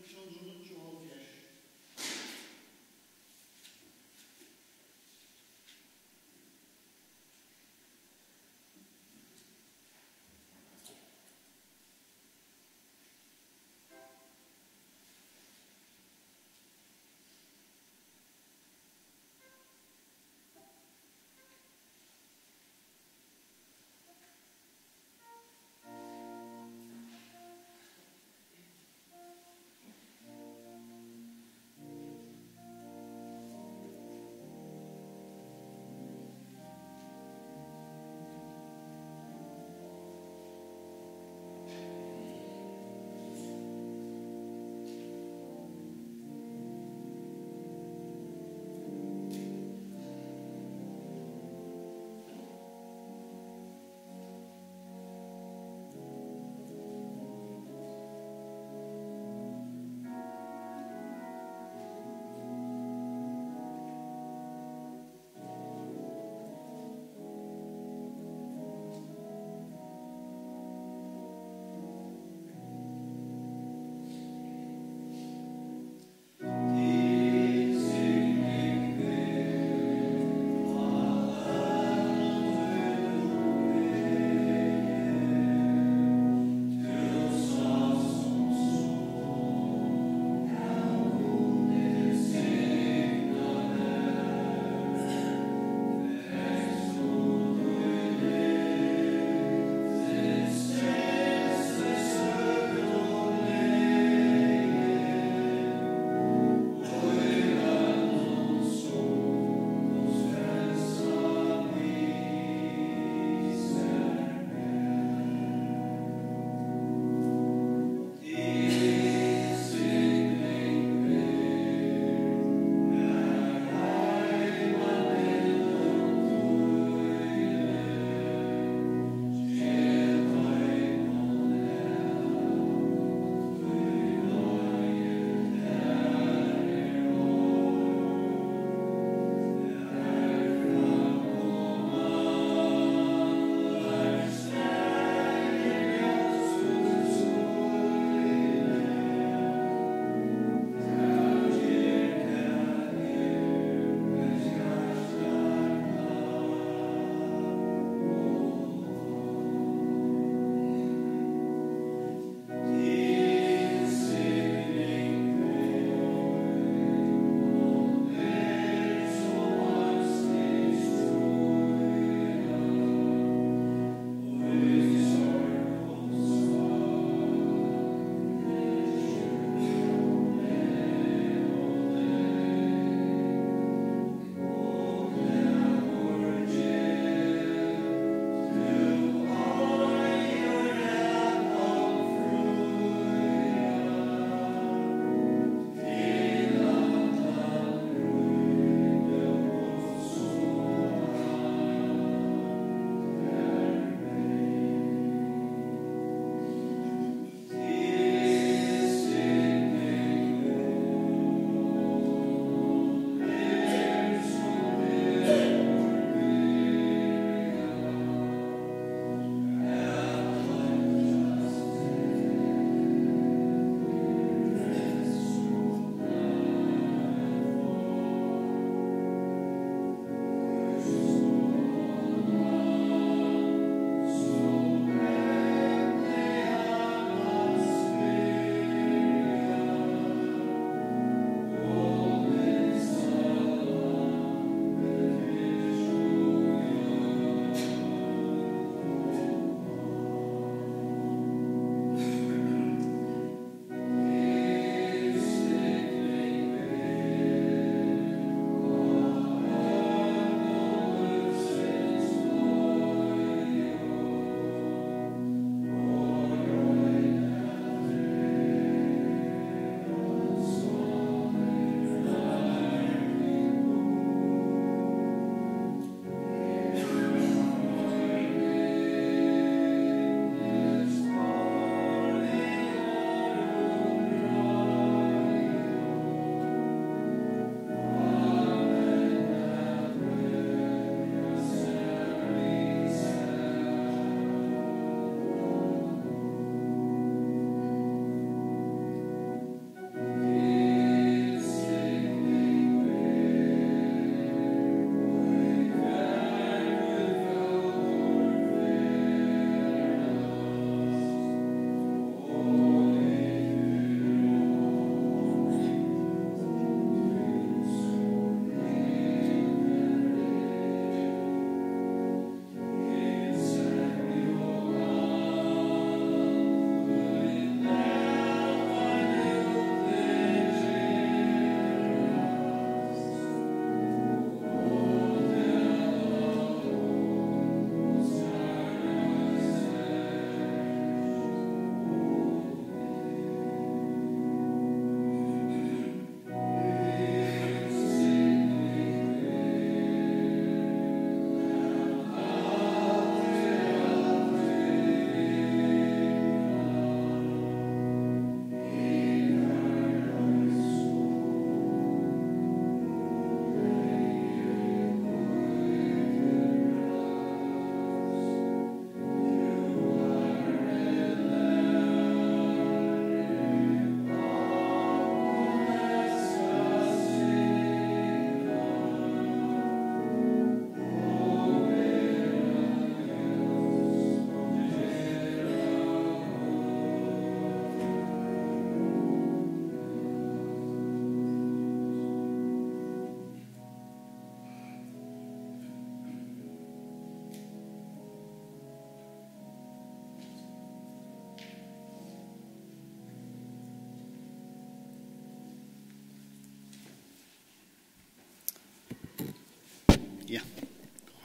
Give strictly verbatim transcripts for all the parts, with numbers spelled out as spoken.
Nítjan hundrað og níggjuoghálvfjerðs.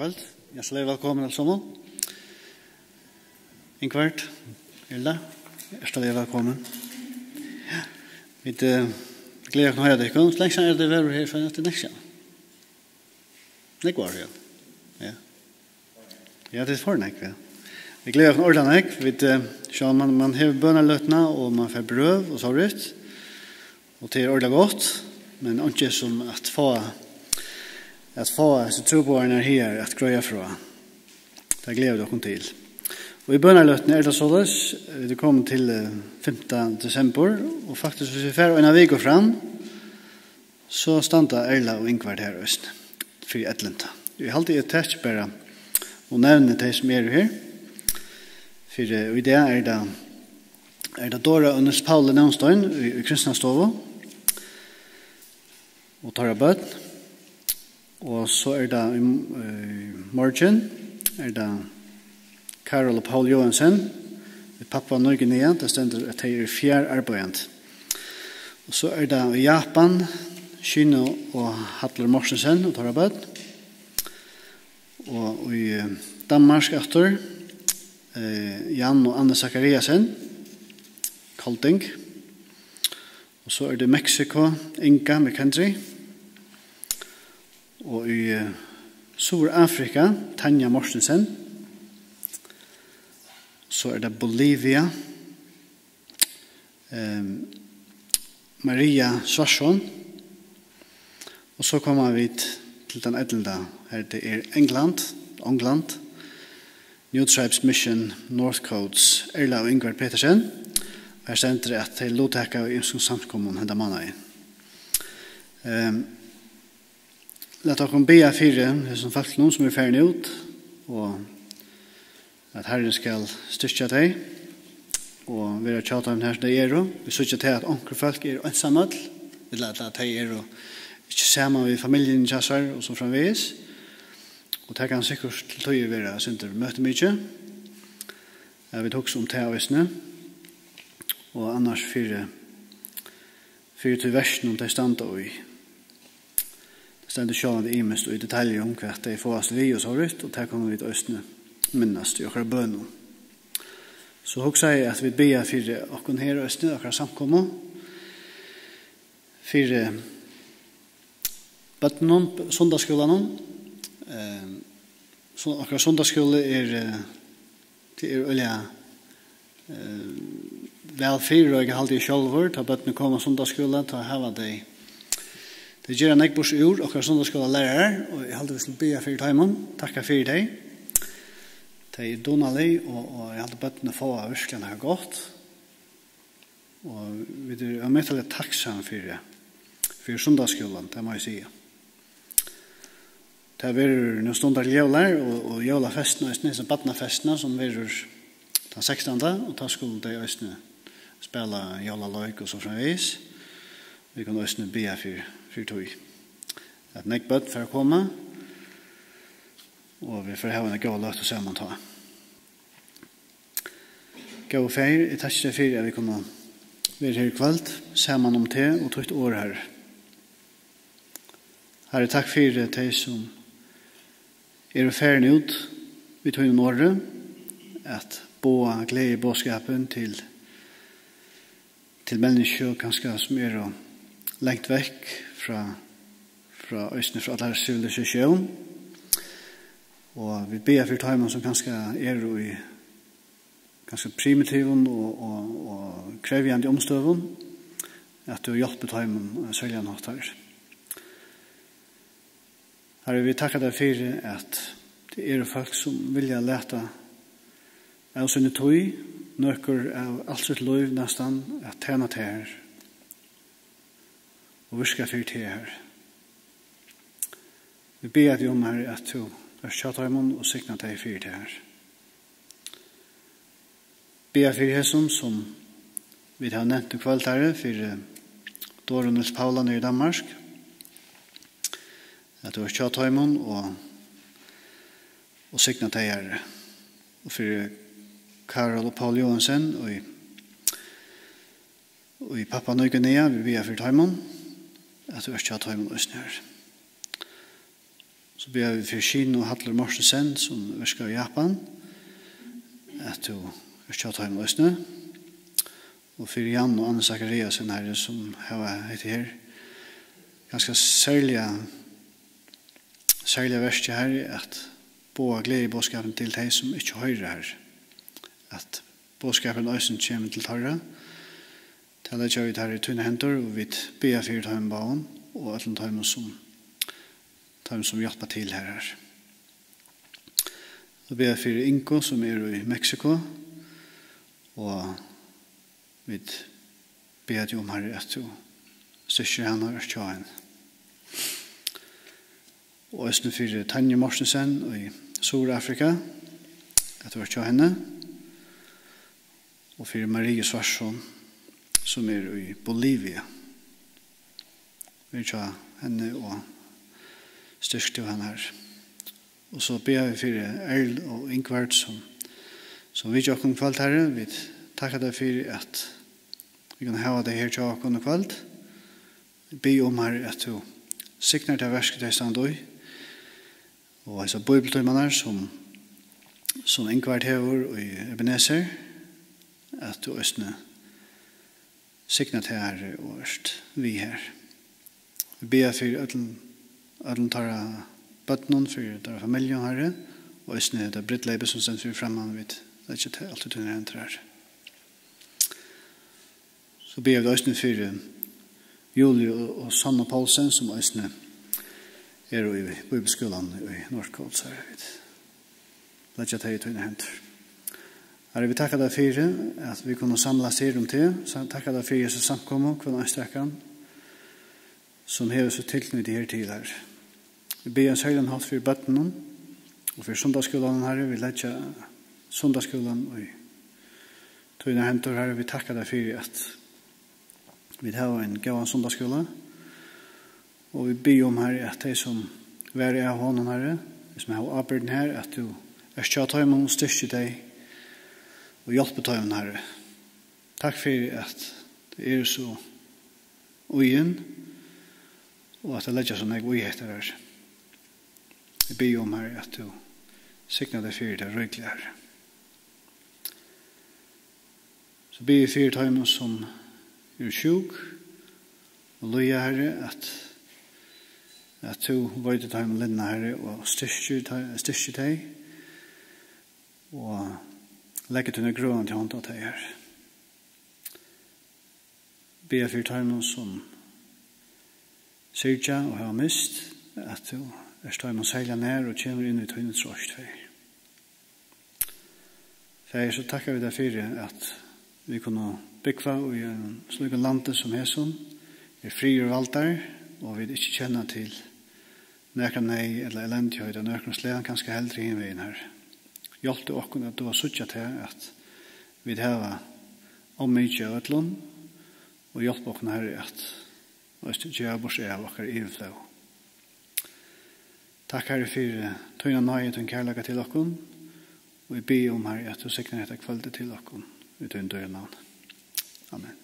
Kvøld. Hjartaliga vælkomin, øll saman. Ingvard, Erla, hjartaliga vælkomin. Ja. Vit, eh, gleða okkum at hoyra tykkum. Hvussu langt síðan er tað, tit vóru her, fyri at tað er nógv síðan? Nógv ár, ja. Ja. Ja, tað er for nógv, ja. Vit gleða okkum ordiliga nógv. Vit, eh, sjá, man, man hevur bønarløtuna, og man fær brøv, og so vítt. Og tað er ordiliga gott, men einki sum at fáa, at fáa hesar trúboðararnar her at greiða frá. Tað gleða vit okkum til. Og í bønarløtuni er tað soleiðis, vit eru komin til, eh, fimta desembur, og faktiskt, viss vit fara eina viku fram, so standa Erla og Ingvard her eisini fyri ellivta. Eg haldi, eg taki bara og nevni tey sum eru her. Fyri, og í dag er tað, er tað Dora og Niels Pauli Nónstein í, í Kristnastovu og teirra børn. Og so er tað í, í morgin er tað Karol og Paul Johansen í Papua Nýguinea. Tað stendur, at tey eru fjararbeiðandi. Og so er tað í Japan, Shino og Hallur Mortensen og teirra børn. Og í, eh, Danmark aftur, eh, Jan og Anne Zachariasen, Kolding. Og so er tað Mexico, Inga McKendry. Og í, eh, Suðurafrika, Tanja Mortensen. So er tað Bolivia, ehm, Maria Svarsson. Og so koma vit til tann ellivta. Her tað er England, Ongland. New Tribes Mission, Northcotes, Erla og Ingvar Petersen. Og her stendur, at tey luttaka í ymsum samkomum henda mánaðin. Ehm, lat okkum biðja fyri hesum fólkunum, sum eru farin út, og at Harrin skal styrkja tey og vera hjá teimum, har sum tey eru. Vit síggja tað, at onkur fólk eru einsamøll, ella at, at tey eru ikki saman við familjuni hjá sær og so framvegis. Og tað kann sikkurt til tíðir vera eitt sindur møtimikið, at vit hugsa um tað eisini, og annars fyri, fyri tí verkinum, tey standa í. Tað stendur sjálvandi ymiskt í detaljum, hvat tey fáast við og so vítt, og tað kunnu vit eisini minnast í okkara bønum. So hugsaði eg, at vit biðja fyri okkum her eisini, okkara samkomu, fyri børnunum, sunnudagsskúlanum. Eh, so okkara sunnudagsskúli er, eh, tað er øgiliga, eh, væl fyrireikað, haldi eg sjálvur, tá børnini koma á sunnudagsskúla, tá hava tey, tey gera nógv burtur úr, okkara sunnudagsskúlalærarar, og eg haldi, vit skulu biðja fyri teimum, takka fyri tey. Tey eru dugnalig, og, og eg haldi, børnini fáa virkiliga nakað gott. Og vit eru ómetaliga takksom fyri, fyri sunnudagsskúlan, tað má eg siga. Tað verður nú stundar til jólar og, og jólafestina, eisini hesa barnafestina, sum verður tann sekstanda, og tá skulu tey eisini spæla jólaleik og so framvegis. Vit kunnu eisini biðja fyri, fyri tí, at nógv børn fara at koma, og vit fara at hava eina góða løtu saman tá. Góði Faðir, eg takki tær fyri, at vit kunnu vera her í kvøld, saman um teg og títt orð, Harri. Harri, takk fyri tey, sum eru farin út við tínum orði, at boða gleðiboðskapin til, til menniskju, kanska, sum eru langt vekk frá, frá, eisini frá allari sivilisatión. Og vit biðja fyri teimum, sum kanska eru í kanska primitivum og, og, og krevjandi umstøðum, at tú hjálpir teimum á serligan hátt, Harri. Harri, vit takka tær fyri, at tað eru fólk, sum vilja lata av síni tíð, nøkur av alt sítt lív næstan, at tæna tær og virka fyri teg, Harri. Vit biðja teg um, Harri, at tú ert hjá teimum og signa tey fyri tað, Harri. Biðja fyri hesum, sum vit hava nevnt í kvøld, Harri, fyri Doru og Niels Paula niðri í Danmark, at tú ert hjá teimum og, og signa tey, Harri. Og fyri Karol og Paul Johansen í, í Papua Nýguinea, vit biðja fyri teimum, at tú ert hjá teimum eisini, Harri. So biðja vit fyri Shino Hallur Mortensen, sum virkar í Japan, at tú ert hjá teimum eisini. Og fyri Jan og Anne Zachariasen her, sum hava hetta her ganska serliga, serliga verkið her, at boða gleðiboðskapin til tey, sum ikki hoyra her. At boðskapurin eisini kemur til teirra. Tað leggja vit her í tínar hendur, og vit biðja fyri teimum báðum og øllum teimum, sum, teimum, sum hjálpa til her, her. So biðja fyri Ingu, sum er í Meksiko, og vit biðja teg um, Harri, at tú styrkir hana og ert hjá henni. Og eisini fyri Tanju Mortensen í Suðurafrika, at tú ert hjá henni. Og fyri Marie Svartsson, sum er í Bolivia. Ver hjá henni og styrk tú hana, Harri. Og so biðja vit fyri Erlu og Ingvard, sum, sum vitja okkum í kvøld, Harri. Vit takka tær fyri, at vit kunnu hava tey her hjá okkum í kvøld. Vit biðja um, Harri, at tú signar tað verk, tey standa í. Og hesar bíbliutímarnar, sum, sum Ingvard hevur í Ebenezer, at tú eisini signar tey, Harri, og ert við her. Vit biðja fyri øllum, øllum teirra børnum, fyri teirra familjum, Harri, og eisini hetta brúdleypið, sum stendur fyri framman, vit leggja tað alt í tínar hendur, Harri. So biðja vit eisini fyri Juliu og, og Sannu Poulsen, sum eisini eru í bíbliuskúlanum í North Coast, Harri, vit leggja tey í tínar hendur. Harri, vit takka tær fyri, at vit kunnu samlast her um teg. Sa-, takka tær fyri hesa samkomu, hvønn einstakan, sum hevur sítt tilknýti her til, Harri. Vit biðja um serligan hátt fyri børnunum og fyri sunnudagsskúlanum, Harri. Vit leggja sunnudagsskúlan í tínar hendur, Harri. Vit takka tær fyri, at vit hava ein góðan sunnudagsskúla. Og vit biðja um, Harri, at tey, sum verða av honum, Harri, tey, sum hava ábyrgdina her, at tú ert hjá teimum og styrkir tey og hjálpir teimum, Harri. Takk fyri, at tey eru so íðin og at tey leggja so nógv í hetta, Harri. Vit biðja um, Harri, at tú signar tey fyri tað ríkliga, Harri. So biði eg fyri teimum, sum eru sjúk og líða, Harri, at, at tú veitir teimum linna, Harri, og styrkir tei, styrkir tey, og leggur tína grøðandi hond á tey, Harri. Biðja fyri teimum, sum syrgja og hava mist, at tú ert teimum serliga nær og kemur inn við tíni troyst, Faðir. Faðir, so takka vit tær fyri, at vit kunnu búgva í einum slíkum landi sum hesum, har friður valdar, og vit ikki kenna til nakra neyð ella elendigheit av nøkrum slag, kanska heldur hin vegin, Harri. Hjálp tú okkum at duga at síggja tað, at vit hava ov mikið av øllum, og hjálp okkum, Harri, at eisini geva burtur av okkara yvirflóð. Takk, Harri, fyri tína náði og tín kærleika til okkum, og eg biði um, Harri, at tú signar hetta kvøldið til okkum í tínum dýra navni. Amen.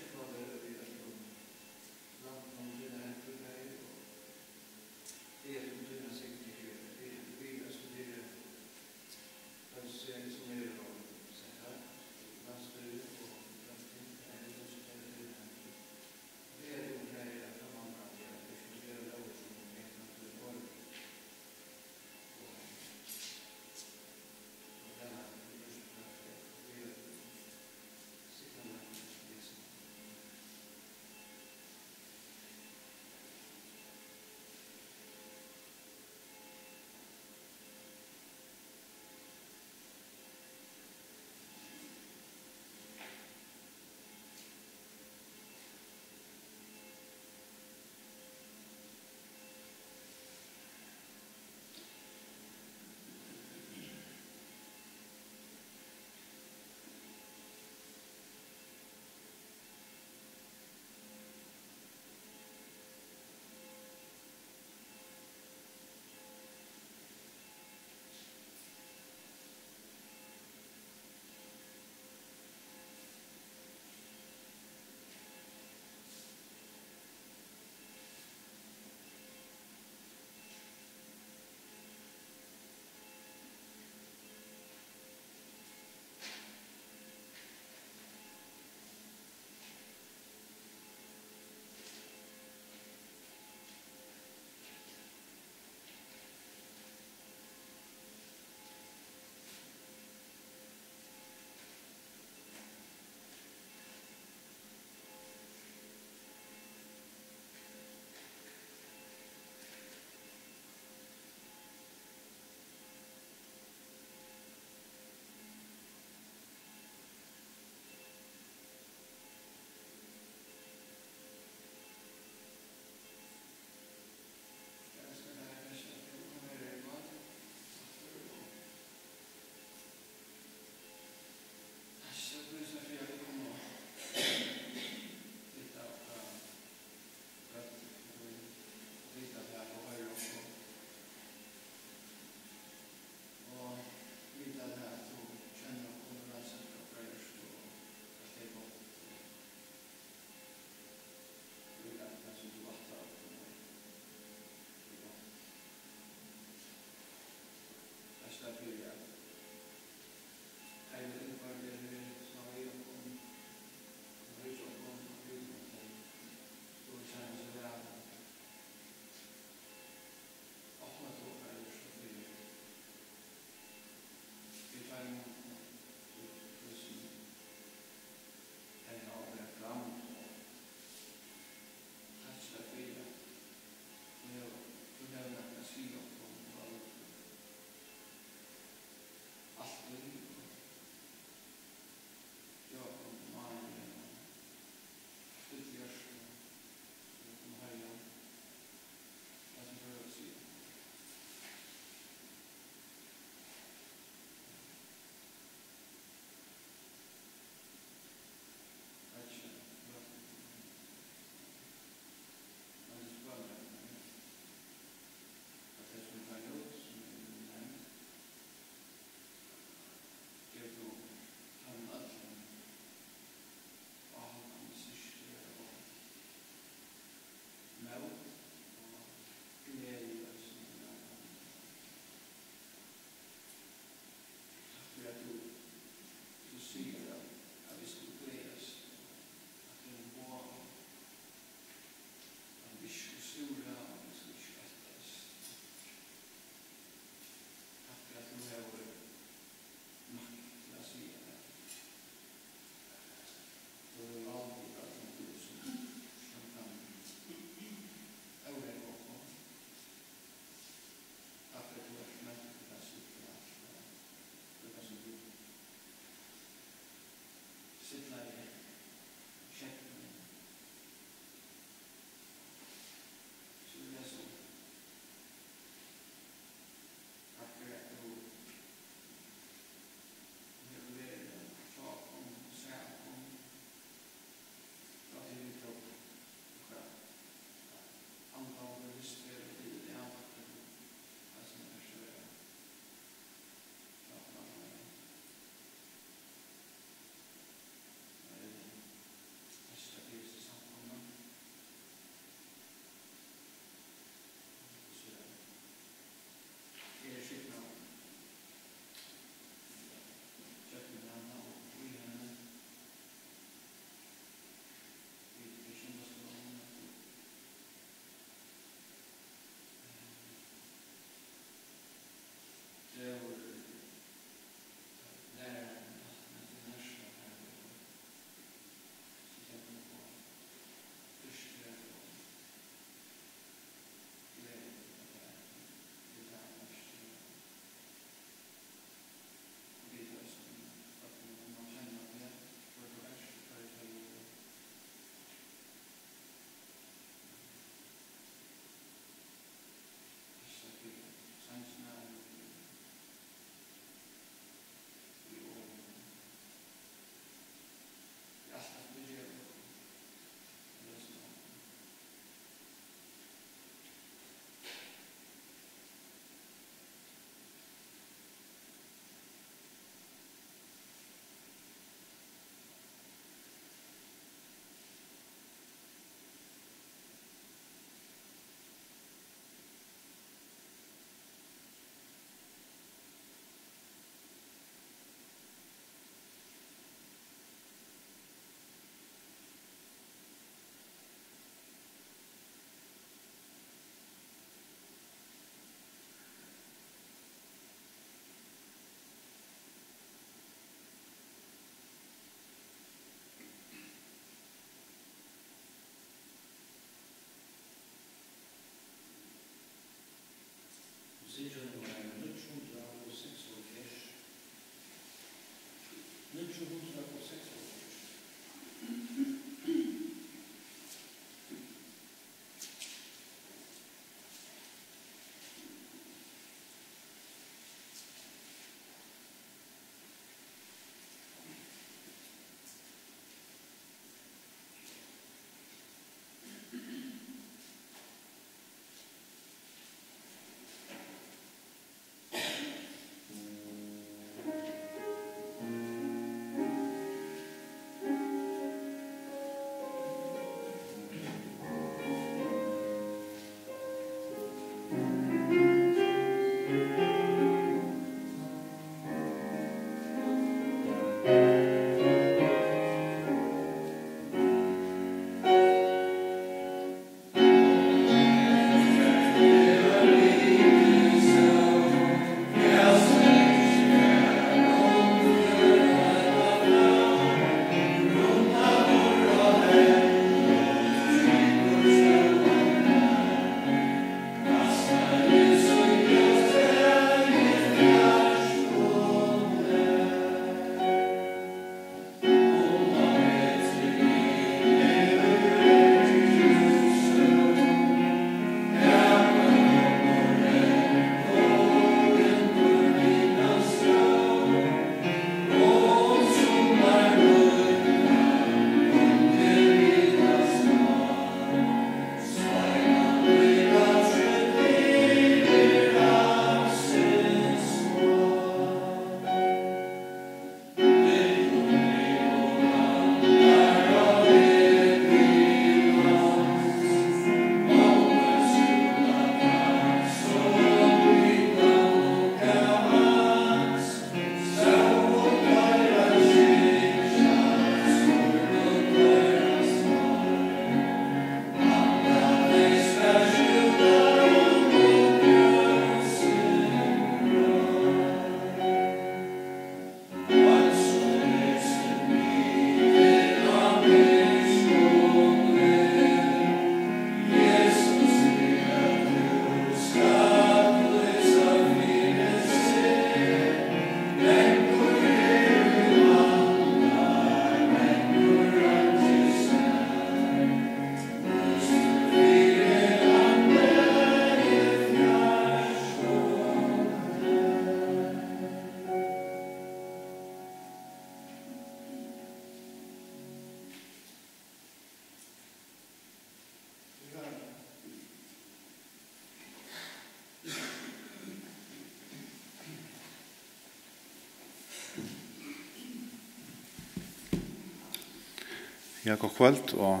Ja, gott kvøld, og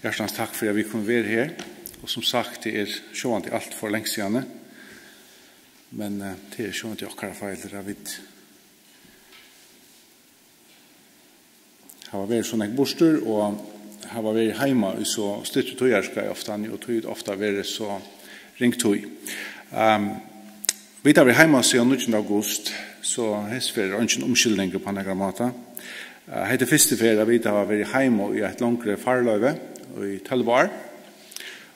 hjartans takk fyri, at vit kunnu vera her. Og sum sagt, tað er sjálvandi alt for langt síðani, men eh, tað er sjálvandi okkara feil, at vit hava verið so nógv burtur og hava verið heima í so stuttum tíðarskeið ofta, og tí ofta verið so ring tíð. Um, vit hava verið heima síðan níggjunda august, so hesa ferð er eingin umskyldning upp á nakran máta. Eh, hetta er fyrstu ferð, at vit hava verið heima í eitt longri farloyvi í tólv ár.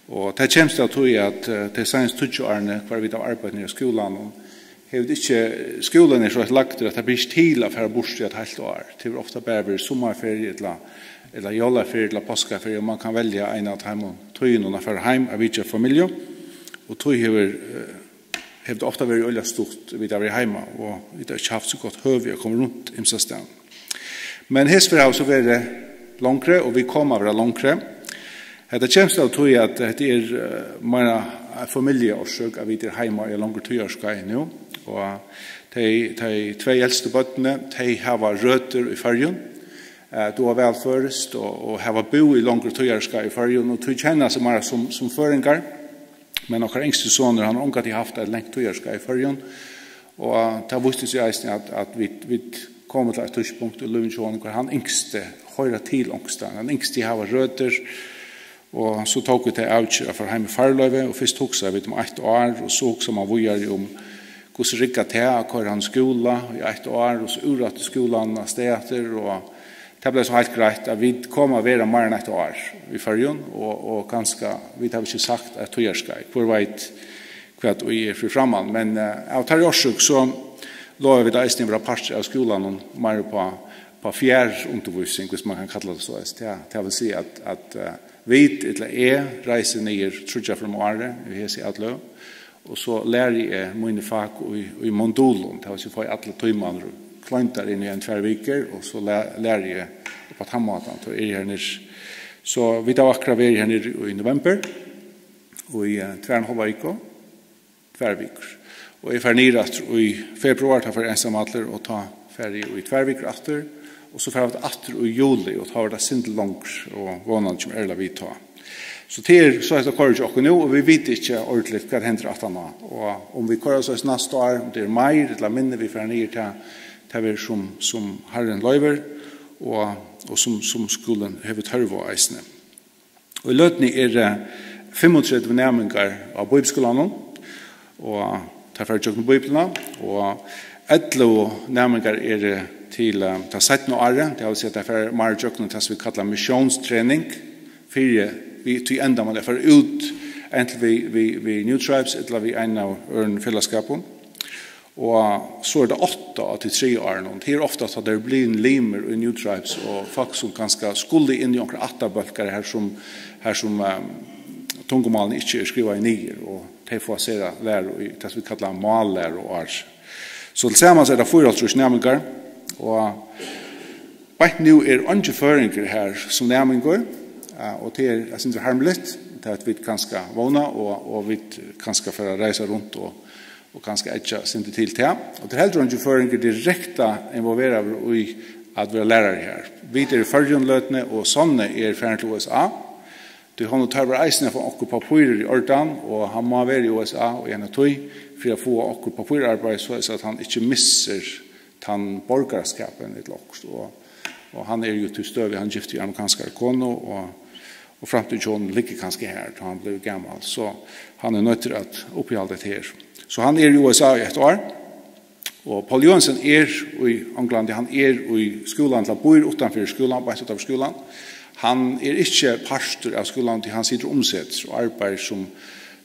Og tað kemst av tí, at eh, tey seinastu tíggju árini, hvar vit hava arbeitt niðri á skúlanum, hevur ikki, skúlin er so lagdur, at tað ber ikki til at fara burtur í eitt heilt ár. Tað hevur ofta bara verið summarferiu ella, ella jólaferiu ella páskaferiu, og man kann velja eina av teimum tíðunum at fara heim at vitja familju. Og tí hevur, eh, hevur tað ofta verið øgiliga stutt, vit hava verið heima, og vit hava ikki havt so gott høvi at koma runt ymsastaðni. Men hesa ferð hava so verið longri, og vit koma at vera longri. Hetta kemst av tí, at hetta er eh, meira ein familjuorsøk, at vit eru heima í longri tíðarskeið nú. Og tey, tey tvey elstu børnini, tey hava røtur í Føroyum, eh, duga væl føroyskt og, og hava búð í longri tíðarskeið í Føroyum, og tí kenna seg meira sum, sum føroyingar. Men okkara yngsti sonur, hann hevur ongantíð havt eitt langt tíðarskeið í Føroyum, og tað vísti seg eisini, at, at vit, vit komu til eitt tíðspunkt í lívinum hjá honum, har hann ynskti hoyra til onkustaðni. Hann ynskti hava røtur, og so tóku vit ta avgerð at fara heim í farloyvi, og fyrst hugsaðu vit um eitt ár, og so hugsar man víðari um, hvussu riggar tað at koyra hann í skúla í eitt ár, og so úr aftur skúlan avstað aftur, og tað bleiv so heilt greitt, at vit koma at vera meira enn eitt ár í Føroyum, og, og kanska, vit hava ikki sagt eitt tíðarskeið, hvør veit, hvat ið er fyri framman. Men eh, av teirri orsøk, so lova vit eisini at vera partur av skúlanum meira upp á, upp á fjarundirvísing, viss man kann kalla tað so. Tað, tað vil siga, at, at eh, vit, ella eg, reisi niður tríggjar ferðir um árið í hesi atløgu, og so læri eg míni fak í, í modulum, tað vil siga, fái allar tímarnar kleindar inn í ein tvær vikur, og so læ-, læri eg upp á tann mátan, tá eri eg her niðri. So vit hava akkurát verið her niðri í november, í eh, tvær og ein hálva viku, tvær vikur. Og eg fari niður aftur í februar, tá fari eg einsamallur, og tá fari eg í tvær vikur aftur, og so fara vit aftur í juli, og tá verður tað eitt sindur longri, og vónandi kemur Erla við tá. So tað er, so hetta koyrir hjá okkum nú, og vit vita ikki ordiligt, hvat hendir aftaná. Og um vit koyra so næsta ár, um tað er meir ella minni, vit fara niður, tað, tað verður sum, sum Harrin loyvir, og, og sum, sum skúlin hevur tørv á eisini. Og í løtuni eru fimmogtretivu næmingar á bíbliuskúlanum, og teir fara gjøgnum Bíbliuna, og ellivu næmingar eru til eh, tað seinna árið, tað vil siga, teir fara meir gjøgnum tað, sum vit kalla missiónstrening, fyri við tí endamálið at fara út, antin við, við, við New Tribes ella við einum av øðrum felagsskapum. Og so er tað átta á tí triðja árinum. Tað er ofta, at tað eru blivnir limir í New Tribes, og fólk, sum kanska skulu inn í onkrar ættarbólkar, har sum, har sum um, tungumálini ikki eru skrivaði niður, og tey fáa sera læru í tað, sum vit kalla mállæruár. So tilsamans er tað fýraoghálvtrýss næmingar, og beint nú er eingin føroyingur her sum næmingur, eh, og tað er eitt sindur harmiligt, tað at vit kanska vóna, og, og vit kanska fara at reisa runt og, og kanska eggja eitt sindur til tað. Og tað er heldur eingin føroyingur direkta involveraður í at vera lærari her. Vit eru í Føroyum í løtuni, og Sonne er farin til U S A. Tí honum tørvar eisini at fáa onkur pappír í ordan, og hann má vera í U S A í eina tíð fyri at fáa onkur pappírarbeiði, soleiðis at hann ikki missir tann borgaraskapin ella okkurt. Og, og hann er jú í tí støðu, hann er giftur við amerikanskari konu, og, og framtíðin hjá honum liggur kanska her, tá hann blívur gamal. So hann er noyddur at uppihalda hetta her. So hann er í U S A í eitt ár. Og Poul Joensen er í Onglandi, hann er í skúlanum, ella býr uttanfyri skúlan, beint uttanfyri skúlan. Hann er ikki partur av skúlanum, tí hann situr umsettur og arbeiðir sum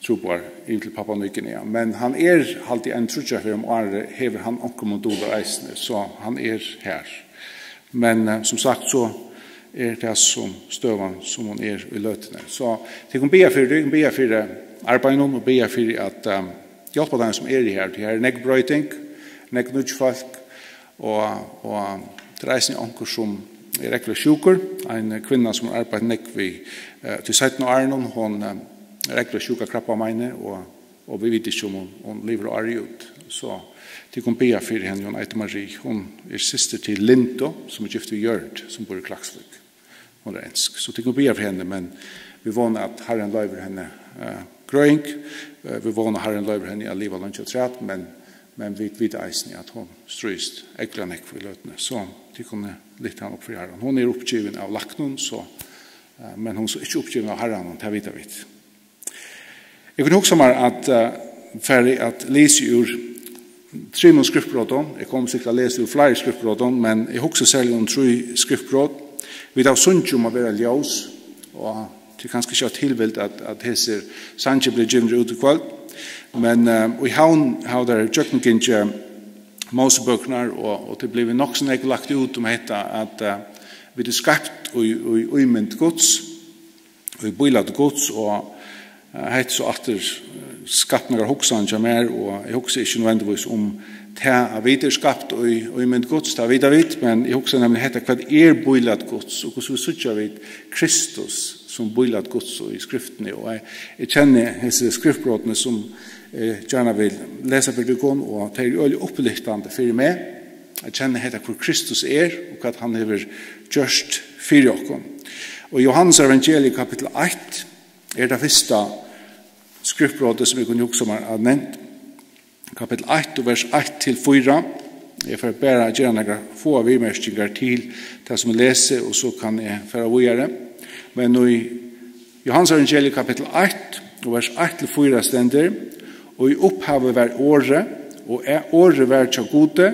trúboðari yvir til Papua Nýgvinea. Men hann er, haldi eg, ein tríggjar ferðir um árið, hevur hann onkur modulur eisini, so hann er her. Men eh, sum sagt, so er tað sum støðan, sum hon er í løtuni. So tit kunnu biðja fyri, tit kunnu biðja fyri arbeiðinum og biðja fyri at um, hjálpa teimum, sum eru her. Tí her er nógv broyting, nógv nýggj fólk, og, og tað er eisini onkur, sum er ógvuliga sjúkur. Ein kvinna, sum hevur arbeitt nógv við eh, tí seinnu árunum, hon eh, er ógvuliga sjúk av krabbameini, og, og vit vita ikki, um hon, hon livir árið út. So tit kunnu biðja fyri henni, hon eitur Marie. Hon er systir til Lindu, sum er gift við Jørð, sum býr í Klaksvík. Hon er ensk. So tit kunnu biðja fyri henni, men vit vóna, at Harrin loyvir henni, eh, grøðing. Eh, vit vóna, Harrin loyvir henni at liva leingi afturat, men, men vit vita eisini, at hon stríðist ógvuliga nógv í løtuni. So tit kunnu lyfta hana upp fyri Harran. Hon er uppgivin av læknum, so, eh, men hon er so ikki uppgivin av Harranum, tað vita vit. Eg kundi hugsað mær at, eh, fara at lesa úr trimum skriftbrotum. Eg komi sikkurt at lesa úr fleiri skriftbrotum, men eg hugsi serliga um trý skriftbrot. Vit hava sungið um at vera ljós, og tað er kanska ikki av tilvild, at, at hesir sangir blivu givnir út í kvøld. Men, eh, í Havn hava teir gjøgnumgingið Mósebøkurnar, og, og tað er blivið nokk so nógv lagt út um hetta, at, eh, vit eru skapt í, í ímynd Guds, í bílæti Guds, og, eh, hetta er so aftur, eh, skapt nakrar hugsanir hjá mær, og eg hugsi ikki nødvendigvis um tað, at vit eru skapt í, í mynd Guds, tað vita vit, men eg hugsi nemliga hetta, hvat er bílæt Guds, og hvussu vit síggja vit Kristus sum bílæt Guds í Skriftini, og eg, eg kenni hesi skriftbrotini, sum eg gjarna vil lesa fyri tykkum, og tey eru øgiliga upplyftandi fyri meg at kenna hetta, hvør Kristus er, og hvat hann hevur gjørt fyri okkum. Og Jóhannes evangeliet kapittul eitt er tað fyrsta skriftbrotið, sum eg kunni hugsa mær at nevnt. Kapittul eitt og vers eitt til fýra. Eg fari bara at gera nakrar fáar viðmerkingar til tað, sum eg lesi, og so kann eg fara víðari. Men í Jóhannes evangeliet kapittul eitt og vers eitt til fýra stendur: "Og í upphavi var Orðið, og e-, Orðið var hjá Gudi,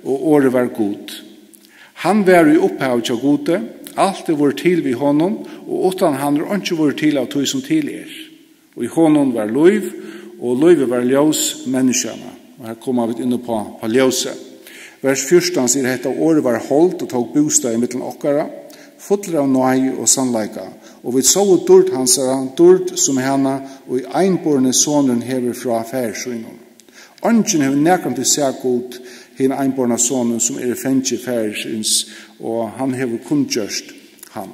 og Orðið var Gud. Hann var í upphavi hjá Gudi, alt er vorðið til við honum, og uttan hann er einki vorðið til av tí, sum til er. Og í honum var lív, og lívið var ljós menniskjanna." Og her koma vit inn á, á ljósið. Vers fjúrtan sigur hetta: "Orðið var hold og tók bústað í millum okkara, fullur av náði og sannleika. Og vit sóu dýrd hansara, dýrd, sum hana og einborni sonurin hevur frá faðir sínum. Eingin hevur nakrantíð sæð Gud, hin einborna sonin, sum er í fangi faðirsins, og hann hevur kunngjørt hann."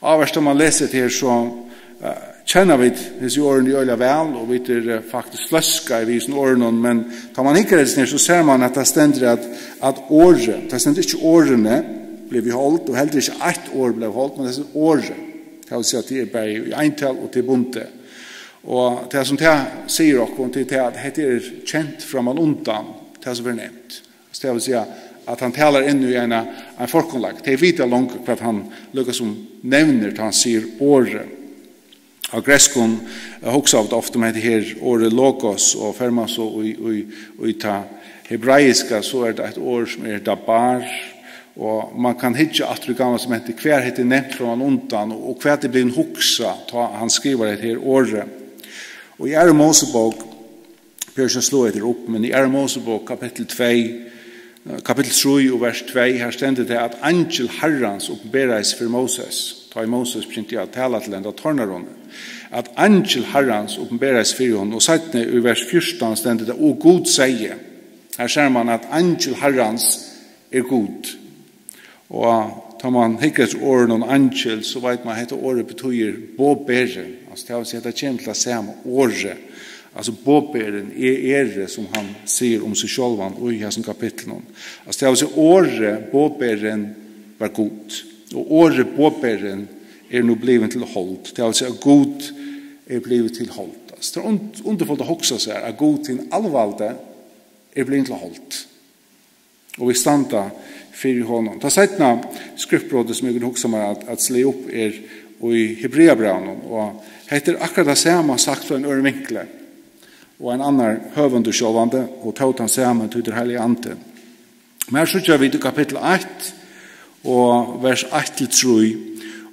Áverst, tá man lesur hetta her, so, eh, kenna vit hesi orðini øgiliga væl, og vit eru, eh, faktiskt fløskaðir við hesum orðunum, men tá man hyggur eftir her, so sær man, at tað stendur, at, at orðið, tað stendur ikki orðini blivu hold, og heldur ikki eitt orð bleiv hold, men tað stendur orðið. Tað vil siga, at tað er bæði í eintal og tað er bundið. Og tað, sum tað sigur okkum, tað er tað, at hetta er kent frammanundan, tað, sum verður nevnt. So tað vil siga, at hann talar inn í eina, ein forkunnleika. Tey vita longu, hvat hann líka sum nevnir, tá hann sigur orðið. Á grikskum, eh, hugsa vit ofta um hetta her orðið logos, og fer man so í, í, í tað hebraiska, so er tað eitt orð, sum er dabar, og man kann hyggja aftur í Gamla Testamentið, hvar hetta er nevnt frammanundan, og, og hvat er blivið hugsað, tá hann skrivar hetta her orðið. Og í Aðru Mósebók, ber ikki at sláa hetta upp, men í Aðru Mósebók, kapittul tvey, eh, kapittul trý og vers tvey, her stendur tað, at eingil Harrans opinberaðist fyri Móses, tá ið Móses begynti at tala til henda tornarunna, at eingil Harrans opinberaðist fyri honum, og seinni í vers fjúrtan stendur tað: "Og Gud segði." Her sær man, at eingil Harrans er Gud. Og tá man hyggur eftir orðinum eingil, so veit man, at hetta orðið betýðir boðberin. Altso, tað vil siga, hetta kemur til tað sama orðið. Altso, boðberin, eg eri, sum hann sigur um seg sjálvan í hesum kapitlinum. Altso, tað vil siga, orðið, boðberin, var Gud. Og orðið, boðberin, er nú blivin til hold. Tað vil siga, at Gud er blivin til hold. Altso, tað er und-, undurfult at hugsa sær, at Gud, hin alvaldi, er blivin til hold. Og vit standa fyri honum. Tað seinna skriftbrotið, sum eg vil hugsa mær at, at slá upp, er í Hebreabrævinum, og hetta er akkurát tað sama sagt frá ein øðrum vinkli, og ein annar høvundur sjálvandi, og tó tann sami, tí tað er Heilagi Andin. Men her síggja vit í kapittul eitt og vers eitt til trý,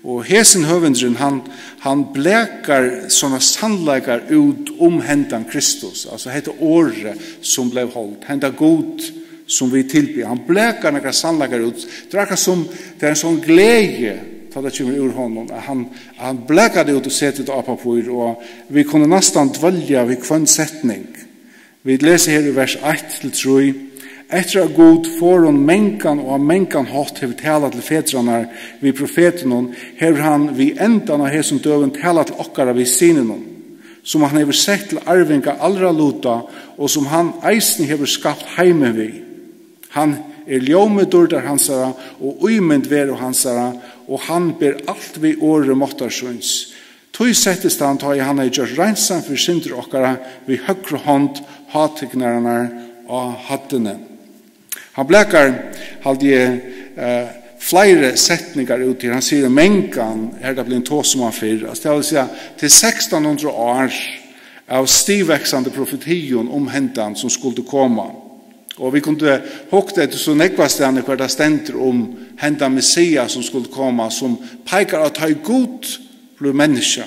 og hesin høvundurin, hann, hann blakar sovorðnar sannleikar út um hendan Kristus, altso hetta orðið, sum bleiv hold, henda Gud, sum vit tilbiðja. Hann blakar nakrar sannleikar út. Tað er akkurát sum, tað er ein sovorðin gleði, tá tað kemur úr honum, at hann, hann blakar tað út og setir tað á pappír, og vit kunnu næstan dvølja við hvønn setning. Vit lesa her í vers eitt til trý: "Eftir at Gud forðum mangan og á mangan hátt hevur talað til fedrarnar við profetunum, hevur hann við endan á hesum døgum talað til okkara við syninum, sum hann hevur sett til arvinga allra luta, og sum hann eisini hevur skapt heimin við. Hann er ljómi dýrdar hansara og ímynd veru hansara, og hann ber alt við orði máttar síns. Tí settist hann, tá ið hann hevði gjørt reinsan fyri syndir okkara, við høgru hond hátignarinnar á hæddini. Hann blakar, haldi eg, eh, fleiri setningar út her. Hann sigur mangan, her er tað blivið tosað um hann fyrr. Altso, tað vil siga, til sekstan hundrað ár av stigvaksandi profetium um hendan sum skuldi koma. Og vit kundu hugt eftir so nógvastaðni, hvar tað stendur um hendan Messias sum skuldi koma, sum peikar á, tá ið Gud blívur menniskja.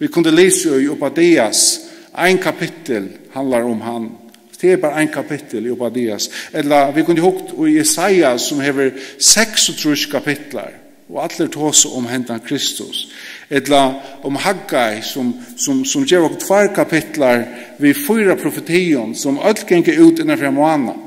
Vit kundu lisið í Obadias, ein kapittul handlar um hann. Tað er bara ein kapittul í Obadias. Ella vit kundu hugt í Jesaja, sum hevur seksogtrýss kapitlar, og allir tosa um hendan Kristus. Ella um Haggai, sum, sum, sum gevur okkum tveir kapitlar við fýra profetium, sum øll ganga út innan fyri ein mánað.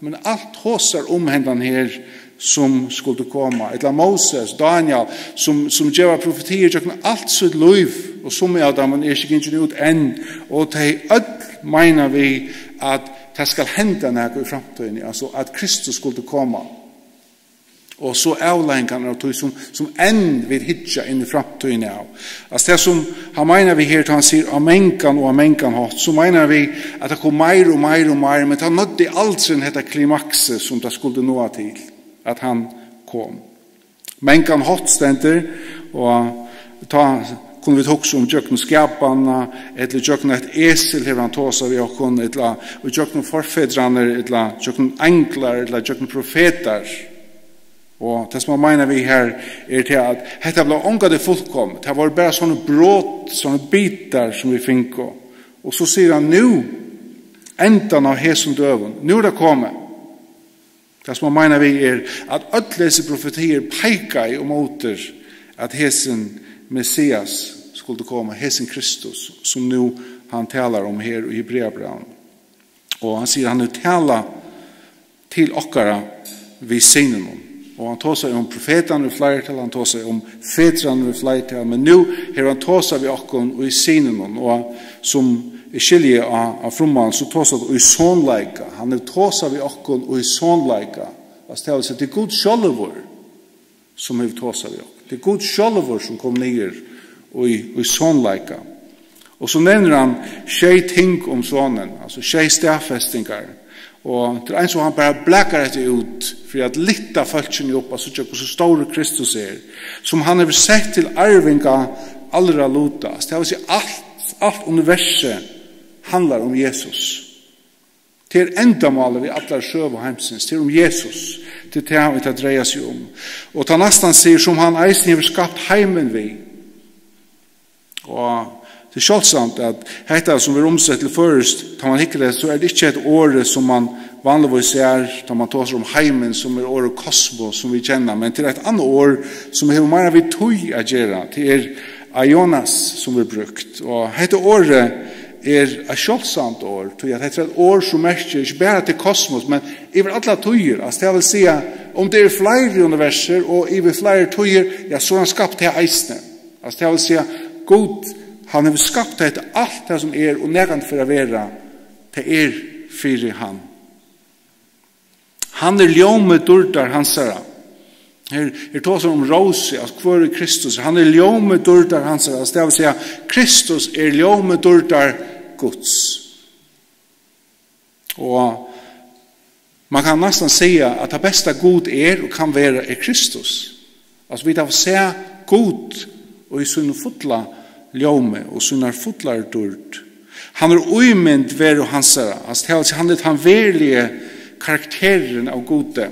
Men alt tosar um hendan her, sum skuldi koma. Ella Moses, Daniel, sum, sum geva profetiir gjøgnum alt sítt lív, og sum av teimum er ikki gingin út enn, og tey øll meina við, at tað skal henda nakað í framtíðini, altso at Kristus skuldi koma. Og so avleiðingarnar av tí, sum, sum enn vit hyggja inn í framtíðina av. Altso tað, sum hann meinar við her, tá hann sigur á mangan og á mangan hátt, so meinar hann við, at tað kom meir og meir og meir, men tað náddi aldrin hetta klimaksið, sum tað skuldi náa til, at hann kom. Mangan hátt stendur, og tá kunnu vit hugsa um gjøgnum skapanina, ella gjøgnum eitt esil hevur hann tosað við okkum, ella og gjøgnum forfedrarnar, ella gjøgnum einglar, ella gjøgnum profetar. Og tað, sum hann meinar við her, er til, at hetta bleiv ongantíð fullkomið. Tað vóru bara sovorðin brot, sovorðnir bitar, sum vit fingu. Og so sigur hann, nú, endan á hesum døgum, nú er tað komið. Tað, sum hann meinar við, er, at øll hesi profetiir peikaðu um móti, at hesin Messias skuldi koma, hesin Kristus, sum nú hann talar um her í Hebreabrævinum. Og hann sigur, hann hevur talað til okkara við synunum. Og hann tosar um profetarnar í fleirtal, hann tosar um fedrarnar í fleirtal, men nú hevur hann tosað við okkum í synunum, og sum eg skilji á, á frummann, so tosar hann í sonleika. Hann hevur tosað við okkum í sonleika. Altso, tað vil siga, tað er Gud sjálvur, sum hevur tosað við okkum. Tað er Gud sjálvur, sum kom niður í, í sonleika. Og so nevnir hann sjey ting um sonin, altso sjey staðfestingar. Og tað er eins og hann bara blakar hetta út fyri at lyfta fólkini upp at síggja, hvussu stórur Kristus er, sum hann hevur sett til arvinga allra luta. Altso, tað vil siga, alt, alt universið handlar um Jesus. Tað er endamálið við allari søgu heimsins. Tað er um Jesus. Tað er tað, ið tað dreiar seg um. Og tá næstan sigur, sum hann eisini hevur skapt heimin við. Og tað er sjáldsamt, at hetta, sum verður umsett til føroyskt, tá man hyggur eftir, so er tað ikki eitt orð, sum man vanligvis sær, tá man tosar um heimin, sum er orðið kosmos, sum vit kenna. Men tað er eitt annað orð, sum hevur meira við tíð at gera. Tað er aeonas, sum verður brúkt. Og hetta orðið er eitt sjáldsamt orð, tí at hetta er eitt orð, sum merkir ikki bara til kosmos, men yvir allar tíðir. Altso, tað vil siga, um tað eru fleiri universir og yvir fleiri tíðir, ja, so hevur hann skapt tað eisini. Altso, tað vil siga, Gud, hann hevur skapt hetta, alt tað sum er, og nakað fer at vera, tað er fyri hann. Hann er ljómi dýrdar hansara. Her, her tosar um rósu, at hvør er Kristus? Hann er ljómi dýrdar hansara. Altso, tað vil siga, Kristus er ljómi dýrdar Guds. Og man kann næstan siga, at tað besta Gud er og kann vera, er Kristus. Altso, vit hava sæð Gud í sínum fulla ljómi og sínar fullar dýrd. Hann er ímynd veru hansara. Altso, tað vil siga, hann er tann veruliga karakterin av Gudi.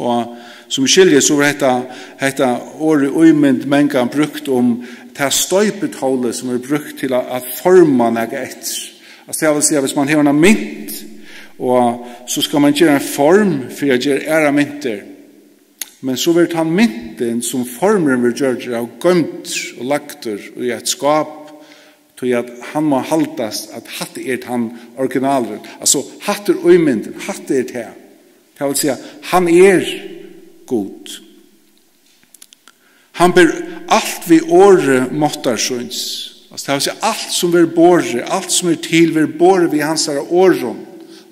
Og sum skilji, so var hetta, hetta orðið ímynd mangan brúkt um tað stoypitólið, sum er brúkt til at, at forma nakað eftir. Altso, tað vil siga, hvis man hevur eina mynt, og so skal man gera ein form fyri at gera aðrar myntir. Men so verður tann myntin, sum formurin verður gjørdur av, goymdur og lagdur í eitt skáp, tí at hann má haldast, at hatta er tann originalurin. Altso, hatta er ímyndin, hatta er tað. Tað vil siga, hann er Gud. Hann ber alt við orði máttar síns. Tað vil siga, alt sum verður borið, alt sum er til, verður borið við hansara orðum.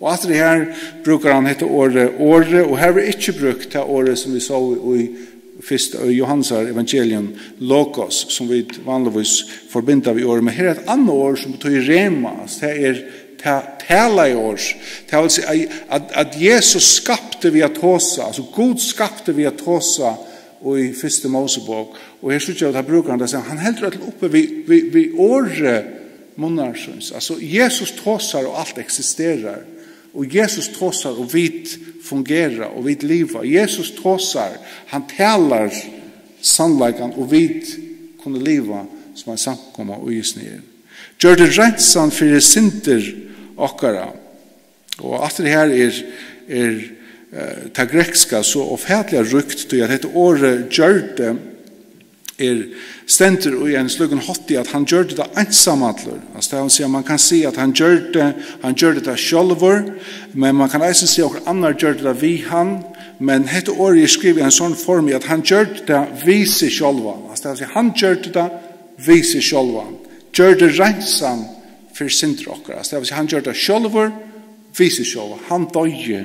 Og aftur her brúkar hann hetta orðið, orðið, og her verður ikki brúkt tað orðið, sum vit sóu í fyrst, í Jóhannesar evangelium, logos, sum vit vanligvis forbinda við orðið. Men her er eitt annað orð, sum betýðir rhema, altso, tað er tað talaða orð. Tað vil siga, at, at Jesus skapti við at tosa, altso, Gud skapti við at tosa í fyrstu Mósebók. Og her síggja vit, at brúkar hann tað, hann heldur øll uppi við, við, við orði munnar síns. Altso, Jesus tosar og alt eksisterar. Og Jesus tosar og vit fungera og vit liva. Jesus tosar, hann talar sannleikan og vit kunnu liva sum ein samkoma í Jesu navni. Gjørdi reinsan fyri syndir okkara. Og aftur her er, er, eh, tað grekska so ófatiliga ríkt, tí at hetta orðið gjørdi er, stendur í ein slíkum hátti, at hann gjørdi tað einsamallur. Altso, tað vil siga, man kann siga, at hann gjørdi, hann gjørdi tað sjálvur, men man kann eisini siga, at annar gjørdi tað við hann, men hetta orðið er skrivað í ein sånn formi, at hann gjørdi tað við seg sjálvan. Altso, tað vil siga, hann gjørdi tað við seg sjálvan. Gjørdi reinsan fyri syndir okkara. Altso, tað vil siga, hann gjørdi tað sjálvur, við seg sjálvan. Hann doyði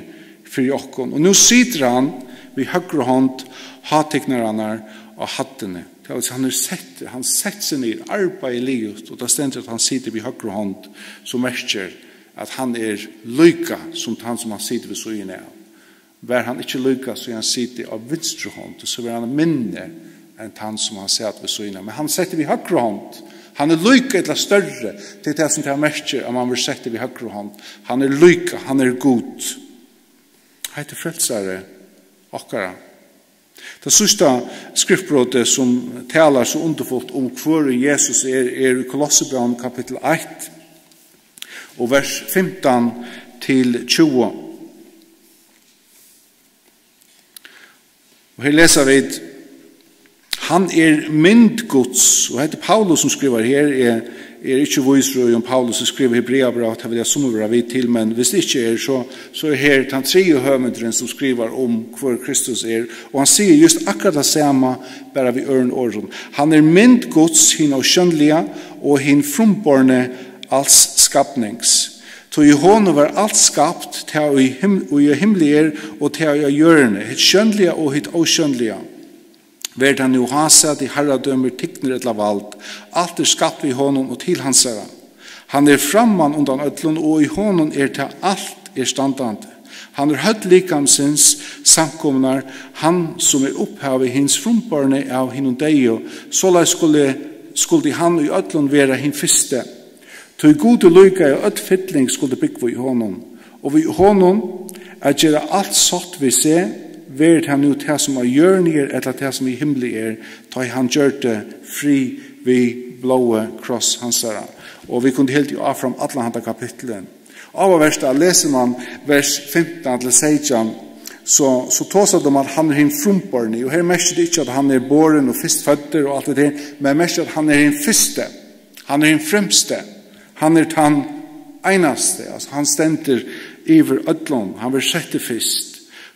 fyri okkum. Og nú situr hann við høgru hond hátignarinnar á hæddini. Tað vil siga, hann er settur, hann setti seg niður, arbeiðið liðugt, og tað stendur, at hann situr við høgru hond, sum merkir, at hann er líka sum tann, sum hann situr við síðuna av. Var hann ikki líka, so hann situr á vinstru hond, so var hann minni enn tann, sum hann sat við síðuna av. Men hann setti við høgru hond. Hann er líka ella størri. Tað er tað, sum tað merkir, at mann verður settur við høgru hond. Hann er líka, hann er Gud. Hetta er frelsari okkara. Tað síðsta skriftbrotið, sum talar so undurfult um, hvør Jesus er, er í Kolossebrævinum kapittul eitt og vers fimtan til tjúgu. Og her lesa vit, hann er mynd Guds, og hetta er Paulus, sum skrivar her, er, er ikki vísur í, um Paulus hevur skrivað Hebreabræv, tað vilja summi vera við til, men hvis ikki er, so, so er her tann triði høvundurin, sum skrivar um, hvør Kristus er, og hann sigur just akkurát tað sama, bara við øðrum orðum. Hann er mynd Guds, hin ósjónliga, og hin frumborni alls skapnings. Tí í honum var alt skapt, tað í him-, í himli er, og tað á jørðini, hitt sjónliga og hitt ósjónliga. Ver tað nú hásæti, harradømir, tignir ella vald, alt er skapt við honum og til hansara. Hann er framman undan øllum, og í honum er tað alt er standandi. Hann er høvd likamsins, samkomunnar, hann sum er upphavi hins frumborni av hinum deyðu, soleiðis skuli, skuldi hann í øllum vera hin fyrsti. Tí Gudi líka, at øll fylling skuldi búgva í honum, og við honum at gera alt sátt við seg, verði tað nú tað, sum á jørðini er, ella tað, sum í himli er, tá ið hann gjørdi frið við blóði kross hansara. Og vit kundu hildið áfram allan handa kapittulin. Áhugavert, at lesur mann vers fimtan til seytjan, so, so tosar tað um, at hann er hin frumborni, og her merkir tað ikki, at hann er borin og fyrstføddur og alt det der, men merkir, at hann er hin fyrsti. Hann er hin fremsti. Hann er tann einasti. Altso, hann stendur yvir øllum. Hann verður settur fyrst.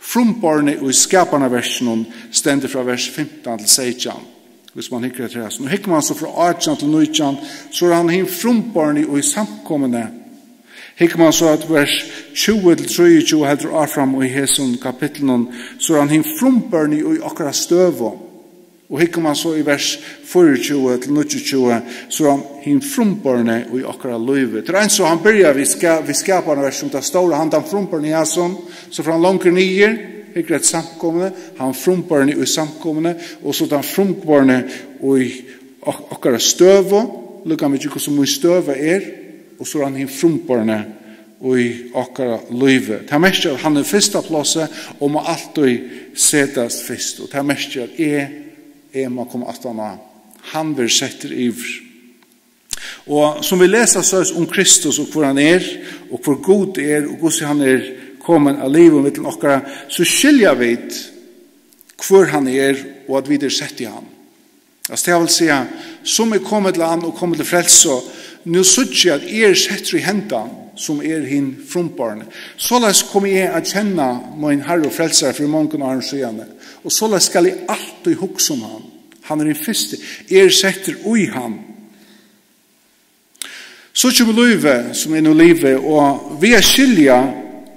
Frumborni í skapanarverkinum stendur frá vers fimtan til seytjan. Hvis man hyggur eftir hasum. Nú hyggur man so frá átjan til nítjan, so er hann hin frumborni í samkomuni. Hyggur man so at vers tjúgu til trýogtjúgu heldur áfram í hesum kapitlinum, so er hann hin frumborni í okkara støðu. Og hyggur man so í vers fýraogtjúgu til níggjuogtjúgu, so er hann hin frumborni í okkara lívi. Tað er eins og hann byrjar við ska-, við skapanarverk sum tað stóra, hann tann frumborni í hasum, so fer hann longur niður, hyggur eftir samkomuni, hann frumborni í samkomuni, og so tann frumborni í ok-, okkara støðu, líka mikið hvussu mín støða er, og so er hann hin frumborni í okkara lívi. Tað merkir, at hann er fyrsta plássið og má altíð setast fyrst. Og tað merkir, at eg, eg má koma aftan á. Hann verður settur yvir. Og sum vit lesa soleiðis um Kristus og hvør hann er, og hvør Gud er, og hvussu hann er komin at liva millum okkara, so skilja vit, hvør hann er, og at vit eru sett í hann. Altso, tað vil siga, sum er komið til hann og komið til frelsu, nú síggi eg, at eg eri settur í hendan, sum er hin frumborni. Soleiðis kom eg at kenna mín Harra og Frelsara fyri mongum árum síðani, og soleiðis skal eg altíð hugsa um hann. Hann er hin fyrsti. Eg eri settur í hann. So kemur lívið, sum eg nú livi, og við at skilja,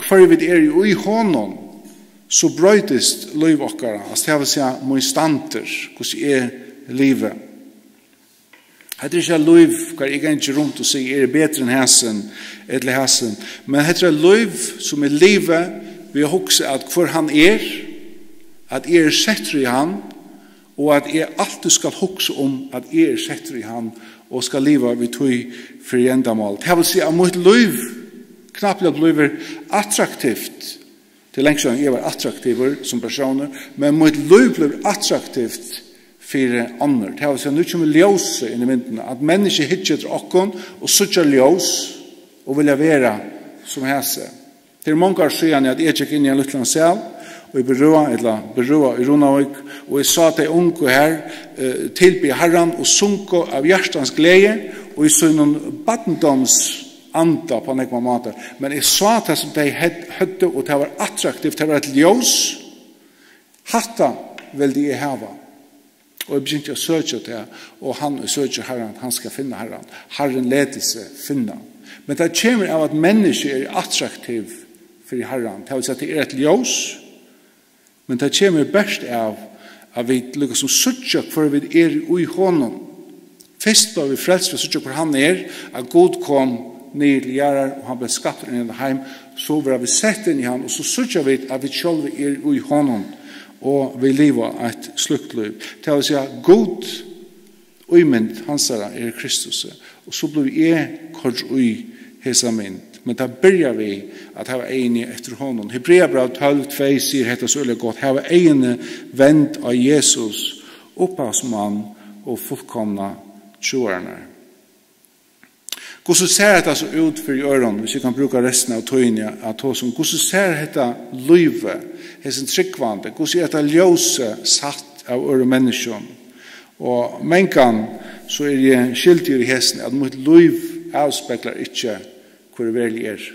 hvør vit eru í honum, so broytist lív okkara, altso, tað vil siga, mín standur, hvussu eg livi. Hetta er ikki eitt lív, har eg gangi runt og sigi, eg eri betri enn hasin, ella hasin. Men hetta er eitt lív, sum eg livi, við at hugsa, at hvør hann er, at eg eri settur í hann, og at eg altíð skal hugsa um, at eg eri settur í hann, og skal liva við tí fyri endamál. Tað vil siga, at mítt lív knappliga blívur attraktivt. Tað er langt síðan eg var attraktivur sum persónur, men mítt lív blívur attraktivt fyri onnur. Tað vil siga, nú kemur ljósið inn í myndina, at menniskju hyggja eftir okkum og síggja ljós og vilja vera sum hasi. Tað er mong ár síðan, at eg gekk inn í ein lítlan sal, og í Berøa, ella Berøa í Runavík, og eg sá tey ungu her, eh, tilbiðja Harran og sungu av hjartans gleði og í sínum barndómsanda á nógvar mátar. Men eg sá tað, sum tey hed-, høvdu, og tað var attraktivt, tað var eitt ljós. Hatta vildi eg hava. Og eg begynti at søkja tað, og hann ið søkir Harran, hann skal finna Harran. Harrin letur seg finna. Men tað kemur av, at menniskju eru attraktiv fyri Harran. Tað vil siga, at tað er eitt ljós, men tað kemur bert av, at vit líka sum síggja, hvør vit eru í honum. Fyrst blíva vit frelst við at síggja, hvør hann er, at Gud kom niður til jarðar, og hann bleiv skaptur inn í hetta heim. So verða vit sett inn í hann, og so síggja vit, at vit sjálvi eru í honum, og vit liva eitt slíkt lív. Tað vil siga, Gud, ímynd hansara er Kristus, og so blívi eg koyrdur í hesa mynd. Men tað byrjar við at hava eyguni eftir honum. Hebreabræv tólv tvey sigur hetta so øgiliga gott: "Hava eyguni vend á Jesus, upphavsmann og fullkomna trúarinnar." Hvussu sær hetta so út fyri øðrum, hvis eg kann brúka restina av tíðini at tosa um, hvussu sær hetta lívið, hesin trúgvandi, hvussu er hetta ljósið sæð av øðrum menniskjum? Og mangan, so eri eg skyldigur í hesum, at mítt lív avspeglar ikki, hvør eg veruliga eri.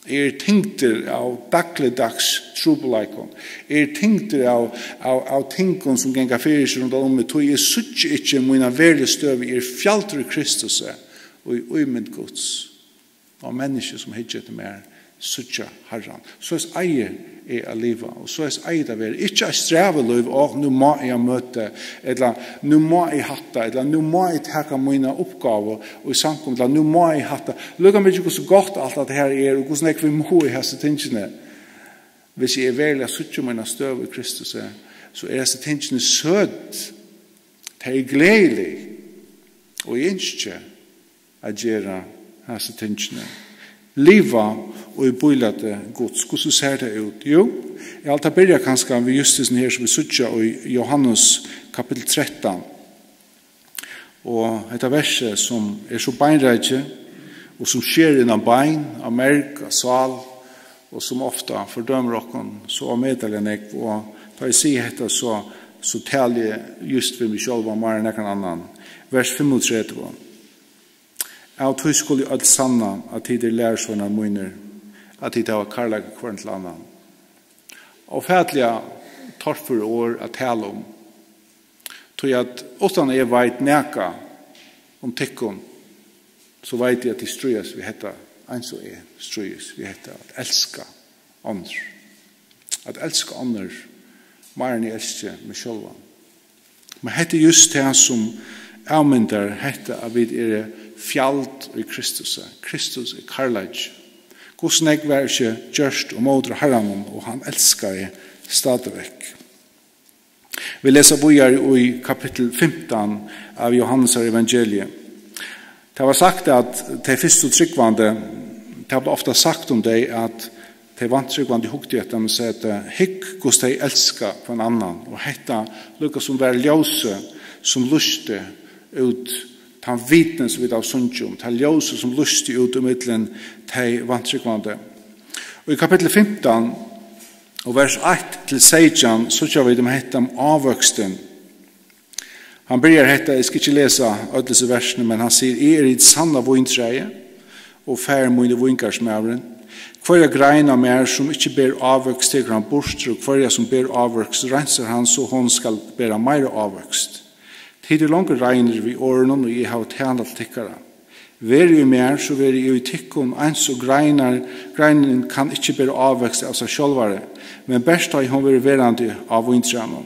Eg eri tyngdur av dagligdags trupulleikum. Eg eri tyngdur av, av, av tingum, sum ganga fyri seg rundan um meg, tí eg síggi ikki mína veruligu støðu. Eg eri fjaldur í Kristusi og í ímynd Guds. Og menniskju, sum hyggja eftir mær, síggja Harran. Soleiðis eigi eg at liva, og soleiðis eigi tað at vera. Ikki eitt strævið lív, "Á, nú má eg á møti", ella "Nú má eg hatta", ella "Nú má eg taka mína uppgávu í samkomu", ella "Nú má eg hatta." Líka mikið hvussu gott alt hatta her er, og hvussu nógv vit mugu í hasi tingini. Hvis eg veruliga síggi mína støðu í Kristusi, so er hasi tingini søt. Tað er gleðiligt, og eg ynski at gera hasi tingini. Liva í bílæti Guds. Hvussu sær tað út? Jú, eg haldi, tað byrjar kanska við just hesum her, sum vit síggja í Jóhannes kapittul trettan. Og hetta versið, sum er so beinraikið, og sum sker inn á bein, á merg, á sál, og sum ofta fordømir okkum so ómetaliga nógv, og tá eg sigi hetta, so, so tali eg just við meg sjálvan meira enn nakran annan. Vers fimmogtretivu: "Av tí skulu øll sanna, at tit eru lærisveinar mínir, at tit hava kærleika hvørjum til annan." Ófatiliga torføri orð at tala um, tí at uttan eg veit nakað um tykkum, so veit eg, at tit stríðast við hetta, eins og eg stríðist við hetta, at elska onnur. At elska onnur meira enn eg elski meg sjálvan. Men hetta er júst tað, sum avmyndar hetta, at vit eru fjald í Kristusi. Kristus er kærleiki. Hvussu nógv var ikki gjørt ímóti Harranum, og hann elskaði stadigvæk. Vit lesa víðari í kapittul fimtan av Jóhannesar evangelii. Tað var sagt, at tey fyrstu trúgvandi, tað var ofta sagt um tey, at tey vantrúgvandi hugdu eftir teimum og segði, at, "Hygg, hvussu tey elska hvønn annan." Og hetta líka sum var ljósið, sum lýsti út tann vitin, sum vit hava sungið um, tað ljósið, sum lýsti út ímillum tey vantrúgvandi. Og í kapittul fimtan, og vers eitt til seytjan, síggja vit um hetta, um ávøkstin. Hann byrjar hetta, eg skal ikki lesa øll hesi versini, men hann sigur, "Eg eri hitt sanna víntræið, og Faðir mín er víngarðsmaðurin. Hvørja grein á mær, sum ikki ber ávøkst, tekur hann burtur, og hvørja, sum ber ávøkst, reinsar hann, so hon skal bera meira ávøkst. Tit eru longu reinir við orðunum, ið eg havi talað til tykkara. Verið í mær, so verði eg í tykkum, eins og greinar, greinin kann ikki bera ávøkst av sær sjálvari, men bert tá ið hon verður verandi á víntrænum.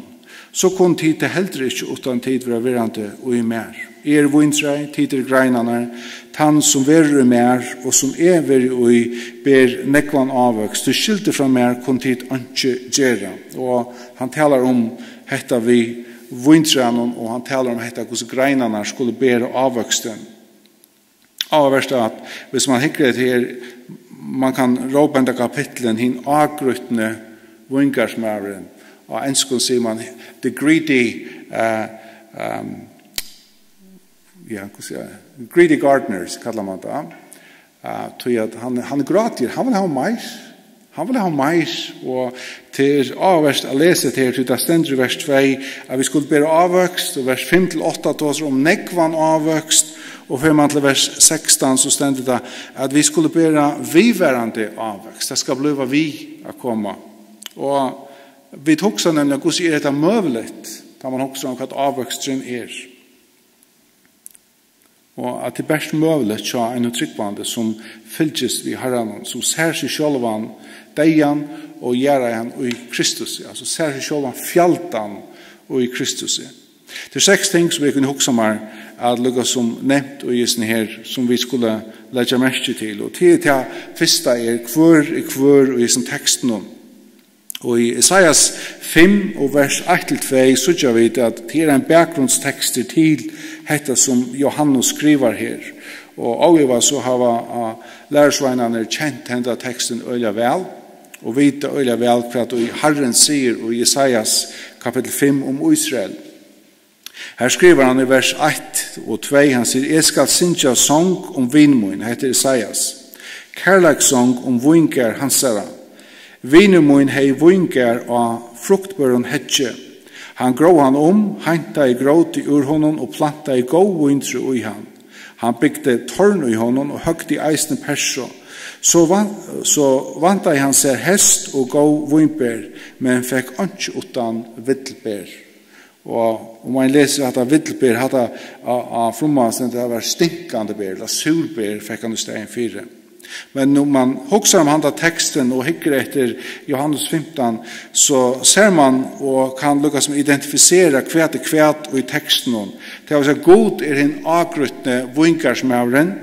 So kunnu tit tað heldur ikki, uttan tit verða verandi í mær. Eg eri víntræið, tit eru greinarnar. Tann, sum verður í mær, og sum eg verði í, ber nógvan ávøkst, tí skildir frá mær kunnu tit einki gera. Og hann talar um hetta við víntrænum, og hann talar um hetta, hvussu greinarnar skulu bera ávøkstin. Áhugavert, at hvis man hyggur eftir her, man kann rópa henda kapitlin hin ágrýtni víngarðsmaðurin. Á enskum sigur man the greedy, uh, um, ja, hvussu sigur, greedy gardeners, kallar man tað. Uh, tí at hann, hann er grátigur, hann vil hava meir. Hann vil hava meir, og tað er áhugavert at lesa hetta her, tí tað stendur í vers tvey, at vit skulu bera ávøkst, og vers fimm til átta tosar um nógvan ávøkst, og fer man til vers sekstan, so stendur tað, at vit skulu bera viðvarandi ávøkst. Tað skal blíva við at koma. Og vit hugsa nemliga, hvussu er hetta møguligt, tá man hugsar um, hvat ávøksturin er? Og at tað er bert møguligt hjá einum trúgvandi, sum fylgist við Harranum, sum sær seg sjálvan deyðan og jarðaðan í Kristusi, altso sær seg sjálvan fjaldan í Kristusi. Tað er seks ting, sum eg kunni hugsa mær at líka sum nevnt í hesum her, sum vit skulu leggja merki til. Og til tað fyrsta er, hvør er hvør í hesum tekstinum? Og í Esaias fimm og vers eitt til tvey síggja vit, at tað er ein bakgrunnstekstur til hetta, sum Jóhannes skrivar her. Og óivað so hava, a, lærisveinarnir kent henda tekstin øgiliga væl, og vita øgiliga væl, hvat ið Harrin sigur í Esaias kapitel fimm um Ísrael. Her skrivar hann í vers eitt og tvey, hann sigur: "Eg skal syngja song um vin mín", hetta er Esaias, "kærleikssong um víngarð hansara. Vinur mín hevði víngarð á fruktbørum heggi. Hann gróv hann um, heintaði grótið úr honum og plantaði góð víntrø í hann. Hann bygdi torn í honum og høgdi eisini persu. So van-, so vantaði hann sær hest og góð vínber, men fekk einki uttan villber." Og um ein lesur hatta villber, hatta á, á frummáli stendur, tað var stinkandi ber, ella súrber fekk hann í staðin fyri. Men um man hugsar um handa tekstin og hyggur eftir Jóhannes fimtan, so sær man og kann líka sum identifisera, hvat er hvat í tekstinum. Tað vil siga, Gud er hin ágrýtni víngarðsmaðurin,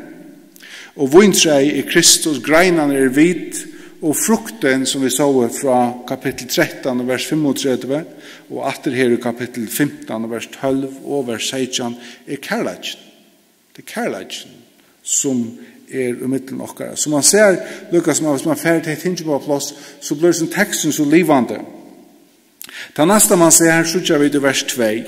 og víntræið er Kristus, greinarnar eru vit, og fruktin, sum vit sóu frá kapittul trettan og vers fimmogtretivu, og aftur her í kapittul fimtan og vers tólv og vers seytjan, er kærleikin. Tað er kærleikin, sum er í millum okkara. Sum man sær, líka sum hvis man fær tey tingini á pláss, so blívur sum teksturin so livandi. Tað næsta man sær, her síggja vit í vers tvey: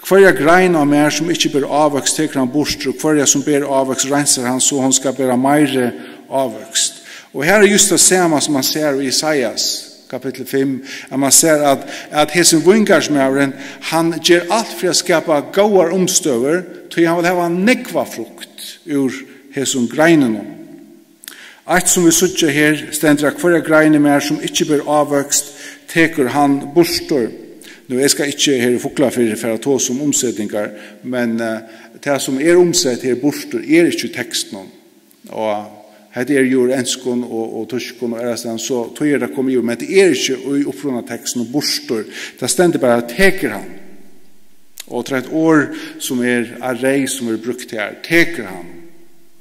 "Hvørja grein á mær, sum ikki ber ávøkst, tekur hann burtur, og hvørja, sum ber ávøkst, reinsar hann, so hon skal bera meiri ávøkst." Og her er júst tað sama, sum man sær í Esaias, kapittul fimm, at man sær, at, at hesin víngarðsmaðurin, hann ger alt fyri at skapa góðar umstøður, tí hann vil hava nógva frukt úr hesum greinunum. Eitt, sum vit síggja her, stendur, at hvørja grein í mær, sum ikki ber ávøkst, tekur hann burtur. Nú, eg skal ikki her í Fuglafirði fara at tosa um umsetingar, men, eh, tað, sum er umsett her burtur, er ikki í tekstinum. Og hetta er jú úr enskum og, og týskum og aðrastaðni, so tí er tað komið úr, men tað er ikki í upprunatekstinum burtur. Tað stendur bara, tekur hann. Og tað er eitt orð, sum er arei, sum er brúkt her, tekur hann.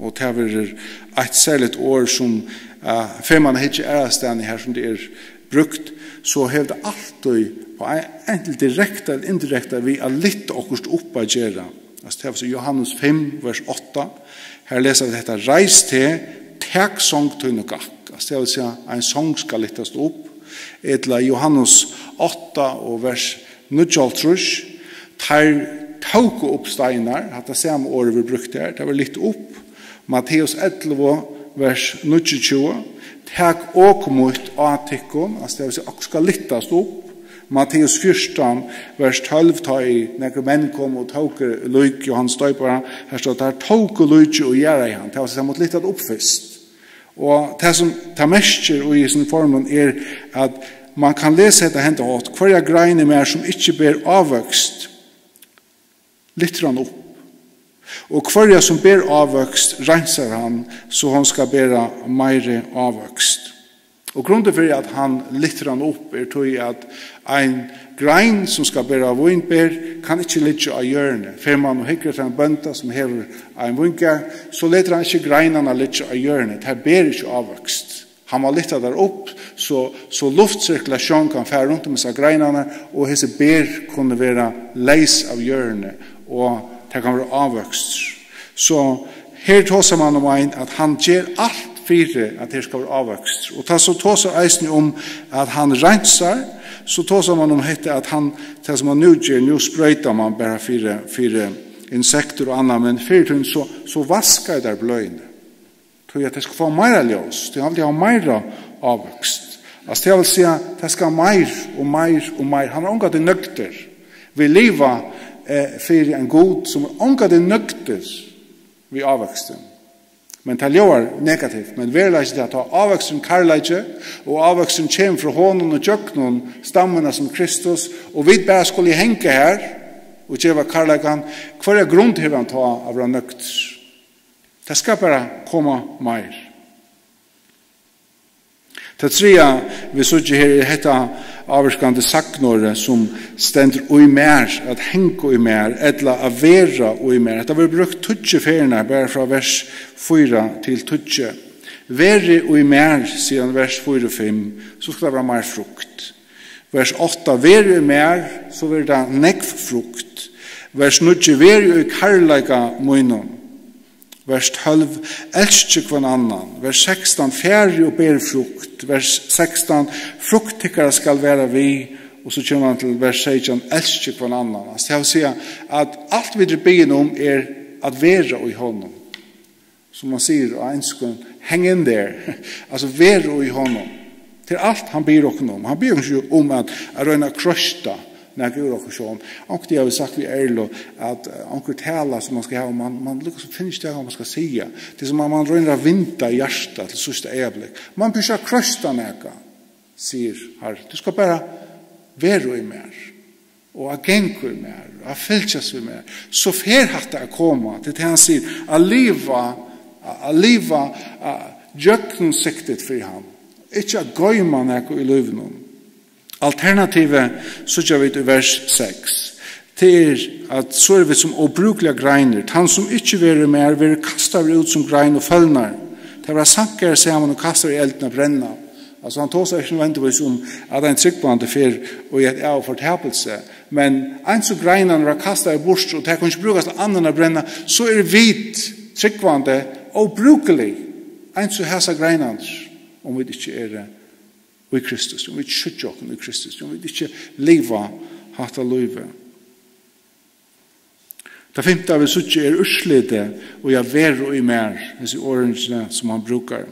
Og tað verður eitt serligt orð, sum, eh, fer man at hyggja aðrastaðni her, sum tað er brúkt, so hevur tað altíð, á ein, antin direkta ella indirekta, við at lyfta okkurt upp at gera. Altso, tað vil siga, Jóhannes fimm, vers átta, her lesa vit hetta: "Reis teg, tak song tín og gakk." Altso, tað vil siga, ein song skal lyftast upp. Ella Jóhannes átta og vers níggjuoghálvtrýss: "Teir tóku upp steinar", hatta sama orðið verður brúkt her, tað verður lyft upp. Matteus ellivu, vers níggjuogtjúgu: "Tak ok mítt á tykkum", altso, tað vil siga, ok skal lyftast upp. Matteus fjúrtan, vers tólv, tá ið nakrir menn komu og tóku lík Jóhannes Doypara, her stóð, teir tóku líkið og jarðaðu hann. Tað vil siga, tað mátti lyftast upp fyrst. Og tað, sum tað merkir í hesum forminum, er, at man kann lesa hetta henda hátt: "Hvørja grein í mær, sum ikki ber ávøkst, lyftir hann upp. Og hvørja sum ber ávøkst, reinsar hann, so hon skal bera meiri ávøkst. Og grundin fyri, at hann lyftir hann upp, er tí, at ein grein, sum skal bera vínber, kann ikki liggja á jørðini. Fer mann og hyggur eftir ein bónda, sum hevur ein víngarð, so letur hann ikki greinarnar liggja á jørðini. Tær ber ikki ávøkst. Hann má lyfta tær upp, so, so luftsirkulatión kann fara runt um hesar greinarnar, og hesi ber kunnu vera leys av jørðini, og tað kann vera ávøkstur. So her tosar mann um ein, at hann ger alt fyri, at her skal vera ávøkstur. Og tá so tosar eisini um, at hann reinsar, so tosar mann um hetta, at hann, tað sum hann nú ger, nú sproytar mann bara fyri, fyri insektir og annað, men fyrr í tíðini, so, so vaskaðu teir bløðini. Tí at tey skal fáa meira ljós, tí hann vil hava meira ávøkst. Altso, tað vil siga, tað skal meir og meir og meir. Hann er ongantíð nøgdur. Vit liva, eh, fyri ein Gud, sum er ongantíð nøgdur við ávøkstin. Men tað ljóðar negativt, men veruleikin er, at tá ávøksturin kærleiki, og ávøksturin kemur frá honum og gjøgnum stammuna, sum Kristus, og vit bara skulu hanga har og geva kærleikan, hvørja grund hevur hann tá at vera nøgdur? Tað skal bara koma meir. Tað triðja, vit síggja her, er hetta ávirkandi sagnorðið, sum stendur í mær, at hanga í mær, ella at vera í mær. Hetta verður brúkt tíggju ferðirnar, bara frá vers fýra til tíggju. Verið í mær, sigur hann, vers fýra og fimm, so skal tað vera meir frukt. Vers átta, verið í mær, so verður tað nógv frukt. Vers níggju, verið í kærleika mínum. Vers tólv, elskið hvønn annan. Vers sekstan, farið og berið frukt. Vers sekstan, frukt tykkara skal vera við. Og so kemur hann til vers seytjan, elskið hvønn annan. Altso, tað vil siga, at alt vit eru biðin um, er at vera í honum. Sum man sigur á enskum, hang in there. Altso, vera í honum. Tað er alt, hann biður okkum um. Hann biður okkum ikki um at, at royna at krosta nakað úr okkum sjálvum. Onkuntíð havi eg sagt við Erlu, at, eh, onkur tala, sum man skal hava, man, man líkasum finnur ikki tað, hvat man skal siga. Tað er sum at man roynir at vinda hjartað til síðsta eygnablikk. Man biður ikki at krosta nakað, sigur Harrin. Tú skalt bara vera í mær, og at ganga í mær, og at fylgjast við mær. So fer hatta at koma, tað er tað hann sigur, at liva, at, at liva, at gjøgnumsigtigt fyri hann. Ikki at goyma nakað í lívinum. Alternativið síggja vit í vers seks. Tað er, at so eru vit sum óbrúkligar greinir. Tann sum ikki verður í mær, verður kastaður út sum grein og følnar. Tær verða sankaðar saman og kastaðar í eldin at brenna. Altso, hann tosar ikki nødvendigvis um, at ein trúgvandi fer í eitt ævigt fortapilsi. Men eins og greinarnar verða kastaðar burtur, og tær kunnu ikki brúkast til annað enn at brenna, so eru vit trúgvandi óbrúkilig. Eins og hasar greinarnar, um vit ikki eru í Kristus, um vit ikki síggja okkum í Kristus, um vit ikki liva hatta lívið. Tað fimta, vit síggja, er úrslitið í at vera í mær, hesi orðini, sum hann brúkar.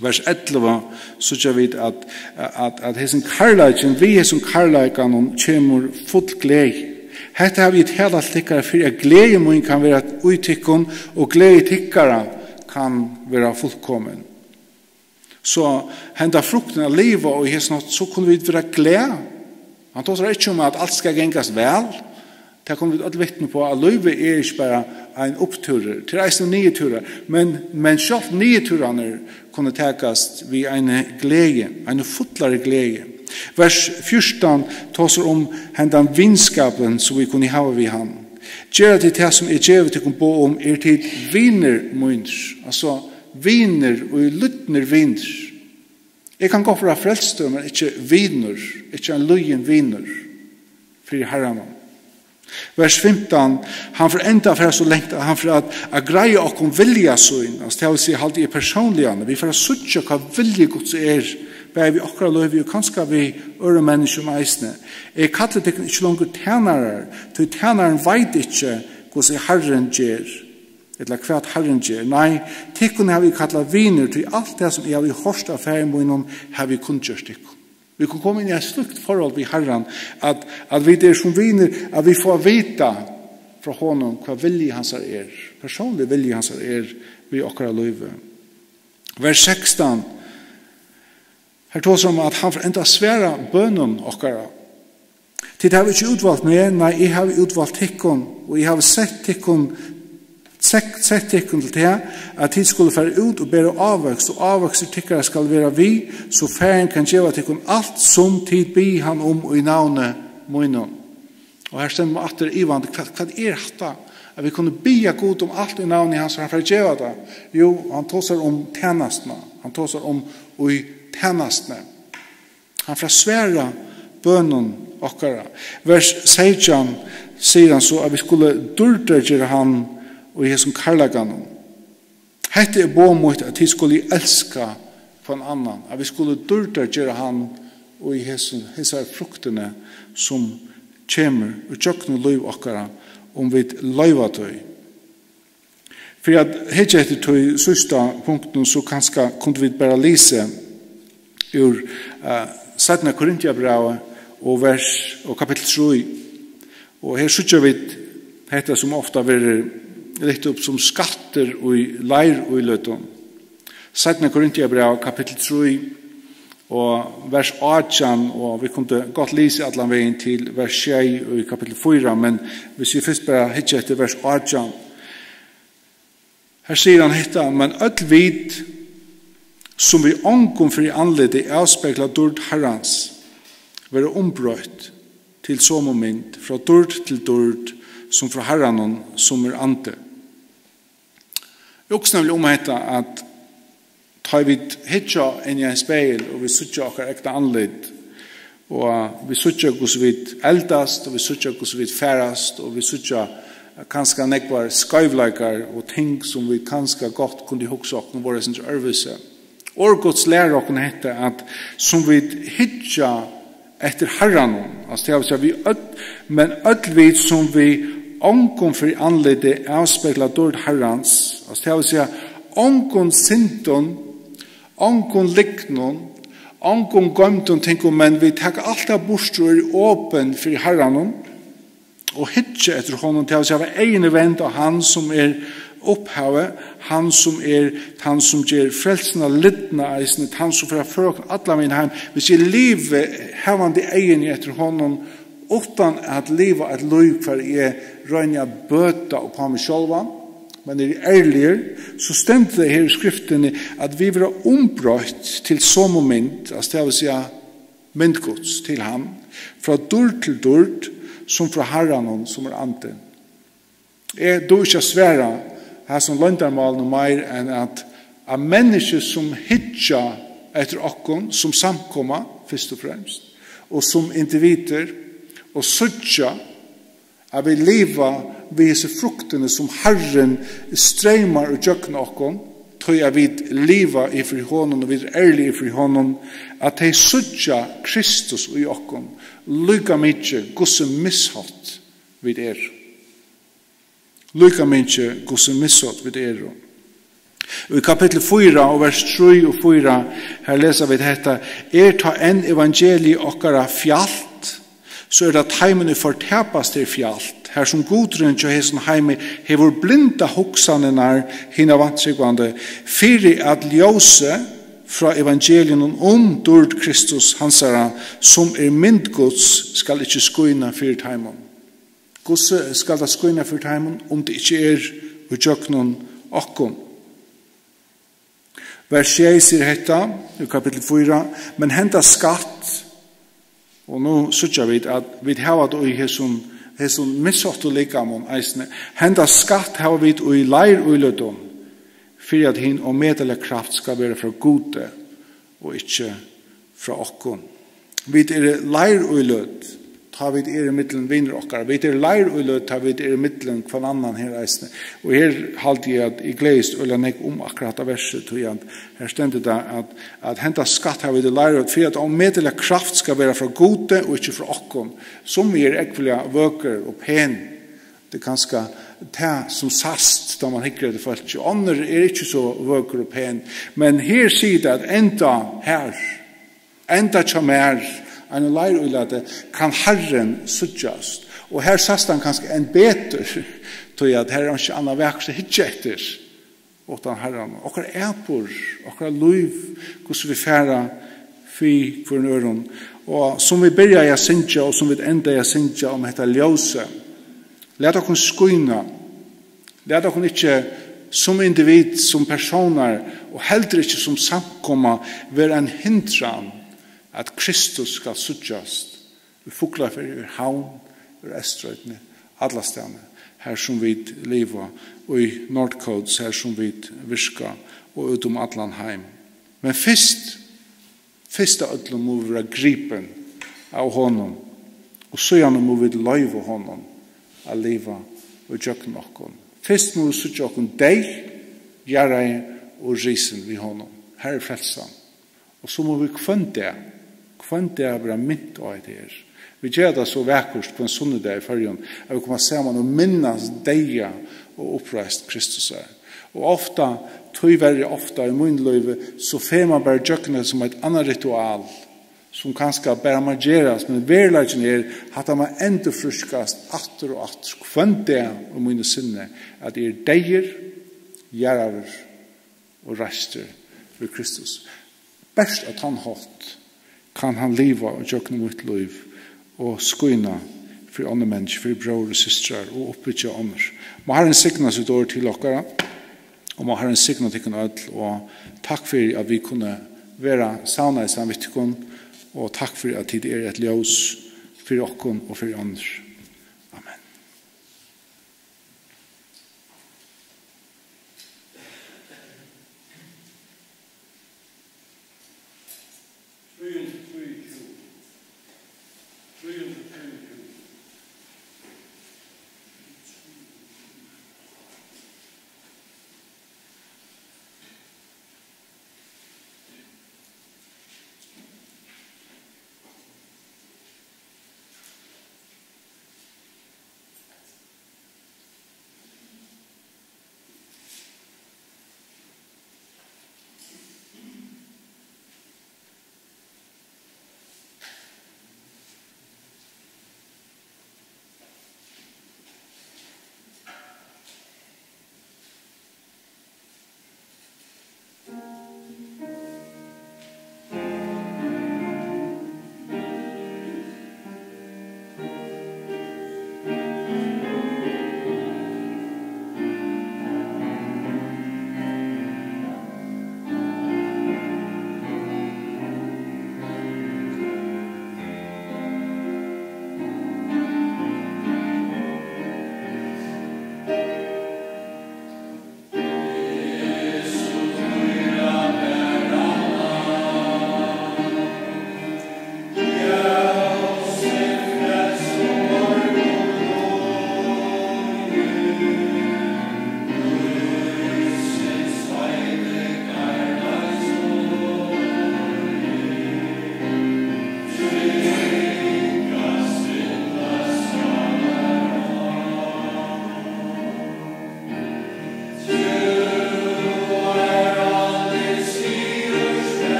Vers ellivu, síggja vit, at, at, at hesin kærleikin, við hesum kærleikanum kemur full gleði. Hetta havi eg talað til tykkara, fyri at gleði mín kann vera í tykkum, og gleði tykkara kann vera fullkomin. So henda fruktin at liva í hesum hátt, so kunnu vit vera glað. Hann tosar ikki um, at alt skal gangast væl. Tað kunnu vit øll vitna upp á, at lívið er ikki bara ein upptúrur, tað er eisini niðurtúrar. Men, men sjálvt niðurtúrarnir kunnu takast við eini gleði, eini fullari gleði. Vers fjúrtan tosar um hendan vinskapin, sum vit kunnu hava við hann. Gera tit tað, sum eg gevi tykkum boð um, eru tit vinir mínir. Altso, vinir og lydnir vinir. Eg kann gott vera frelstur, men ikki vinur, ikki ein lýðin vinur fyri Harranum. Vers fimtan, hann fer enntá at fara so langt, at hann fer at, at greiða okkum vilja sín. Altso, tað vil siga, haldi eg persónliga, vit fara at síggja, hvat vilji Guds er, bæði við okkara lívi og kanska við øðrum menniskjum eisini. Eg kalli tykkum ikki longur tænarar, tí tænarin veit ikki, hvussu Harrin ger, ella hvat Harrin ger. Nei, tykkum havi eg kallað vinir, tí alt tað, sum eg havi hoyrt av Faðir mínum, havi eg kunngjørt tykkum. Vit kunnu koma inn í eitt slíkt forhold við Harran, at, at vit eru sum vinir, at vit fáa at vita frá honum, hvat vilji hansara er, persónligi vilji hansara er við okkara lívi. Vers sekstan, her tosar um, at hann fer enntá at svara bønum okkara. Tit hava ikki útvalt meg, nei, eg havi útvalt tykkum, og eg havi sett tykkum sett, sett tykkum til tað, at tit skulu fara út og bera ávøkst, og ávøkstur tykkara skal vera við, so Faðirin kann geva tykkum alt, sum tit biðja hann um í navni mínum. Og her stendur man aftur ivandi, hvat, hvat er hatta? At vit kunnu biðja Gud um alt í navni hans, og hann fer at geva tað. Jú, hann tosar um tænastuna, hann tosar um í tænastuni. Hann fer at svara bønum okkara. Vers seytjan sigur hann so, at vit skulu dýrdargera hann í hesum kærleikanum. Hetta er boð mítt, at tit skulu elska hvønn annan, at vit skulu dýrdargera hann í hesum, hesar fruktini, sum kemur úr gjøgnum lív okkara, um vit loyva tí. Fyri at hyggja eftir tí síðsta punktinum, so kanska kundu vit bara lisið úr, eh, seinna Korintiabrævi og vers, og kapittul trý. Og her síggja vit hetta, sum ofta verður lyft upp sum skattur í leirúrløtum. Seinna Korintiabræv, kapittul trý og vers átjan, og vit kundu gott lisið allan vegin til vers sjey í kapittul fýra, men hvis vit fyrst bara hyggja eftir vers átjan. Her sigur hann hetta: "Men øll vit, sum við ongum fyri andliti avspegla dýrd Harrans, verða umbroytt til somu mynd, frá dýrd til dýrd, sum frá Harranum, sum er andi." Eg hugsi nemliga um hetta, at tá vit hyggja inn í ein spegil, og vit síggja okkara egna andlit, og vit síggja, hvussu vit eldast, og vit síggja, hvussu vit ferðast, og vit síggja kanska nógvar skeivleikar og ting, sum vit kanska gott kundu hugsa okkum vóru eitt sindur øðrvísi. Orð Guds lærir okkum hetta, at sum vit hyggja eftir Harranum, altso, tað vil siga, vit øll, men øll vit, sum við ongum fyri andliti avspegla dýrd Harrans, altso, tað vil siga, ongum syndum, ongum lygnum, ongum goymdum tingum, men vit taka alt tað burtur og eru opin fyri Harranum og hyggja eftir honum, tað vil siga, hava eyguni vend á hann, sum er upphavið, hann, sum er tann, sum ger frelsuna lidna eisini, tann, sum fer at føra okkum allan vegin heim. Hvis eg livi havandi eyguni eftir honum, uttan at liva eitt lív, hvar eg royni at bøta upp á meg sjálvan, men eri ærligur, so stendur tað her í skriftini, at vit verða umbroytt til somu mynd, altso, tað vil siga, mynd Guds, til hann, frá dýrd til dýrd, sum frá Harranum, sum er andin. Eg dugi ikki at svara hasum loyndarmálinum meir enn at, at menniskju, sum hyggja eftir okkum sum samkoma, fyrst og fremst, og sum individur, og síggja, at vit liva við hesi fruktini, sum Harrin streymar í gjøgnum okkum, tí at vit liva yvir fyri honum, og vit eru ærlig yvir fyri honum, at tey síggja Kristus í okkum, líka mikið, hvussu mishátt vit eru. Líka mikið, hvussu mishátt vit eru. Og í kapittul fýra og vers trý og fýra, her lesa vit hetta: "Er tá enn evangeliið okkara fjalt, so er tað teimum, ið fortapast, er fjalt, har sum gudurin hjá hesum heimi hevur blindað hugsanirnar hinna vantrúgvandi, fyri at ljósið frá evangeliinum um dýrd Kristus hansara, sum er mynd Guds, skal ikki skína fyri teimum." Hvussu skal tað skína fyri teimum, um tað ikki er í gjøgnum okkum? Vers sjey sigur hetta í kapittul fýra: "Men henda skatt," og nú síggja vit, at vit hava tað í hesum, hesum misháttu likamum eisini, "henda skatt hava vit í leirúrløtum, fyri at hin ómetaliga kraft skal vera frá Gudi og ikki frá okkum." Vit eru leirúrløt, tá vit eru millum vinir okkara. Vit eru leirúrløt, tá vit eru millum hvønn annan her eisini. Og her haldi eg, at eg gleðist øgiliga nógv um akkurát hetta versið, tí at her stendur tað, at, at henda skatt hava vit í leirúrløt, fyri at ómetaliga kraft skal vera frá Gudi og ikki frá okkum, sum er ógvuliga vøkur og pen. Tað er kanska tað, sum sæst, tá man hyggur eftir fólki. Onnur eru ikki so vøkur og pen. Men her sigur tað, at enda her, enda hjá mær, einum leirúrlæti, kann Harrin síggjast. Og her sæst hann kanska enn betur, tí at her er ikki annað vakurt at hyggja eftir uttan Harran. Okkara atburð, okkara lív, hvussu vit fara fyri hvørjum øðrum. Og sum vit byrjaðu at syngja, og sum vit endaðu at syngja um hetta ljósið. Lat okkum skína. Lat okkum ikki sum individ, sum persónar og heldur ikki sum samkoma vera ein hindran, at Kristus skal síggjast í Fuglafirði, í Havn, í Eysturoynni, allastaðni, har sum vit liva, í North Coast, har sum vit virka, og út um allan heim. Men fyrst, fyrst av øllum mugu vit vera gripin av honum, og síðani mugu vit loyva honum at liva ígjøgnum okkum. Fyrst mugu vit síggja okkum deyð, jarðaði og risin við honum. Har er frelsan. Og so mugu vit hvønn dag, hvønn dag vera mint á hetta her. Vit gera tað so vakurt hvønn sunnudag í Føroyum, at vit koma saman og minnast deyða og uppreisn Kristusar. Og ofta, tíverri ofta í mínum lívi, so fer mann bara ígjøgnum tað sum eitt annað ritual, sum kanska bara má gerast, men veruleikin er, hatta má endurfrískast aftur og aftur, hvønn dag í mínum sinni, at eg eri deyður, jarðaður og reistur við Kristus. Bert á tann hátt kann hann liva ígjøgnum mítt lív og skína fyri onnur menniskju, fyri bróður og systrar og uppbyggja onnur. Má Harrin signa sítt orð til okkara, og má Harrin signa tykkum øll, og takk fyri, at vit kunnu vera savnaði saman við tykkum, og takk fyri, at tit eru eitt ljós fyri okkum og fyri onnur. Amen.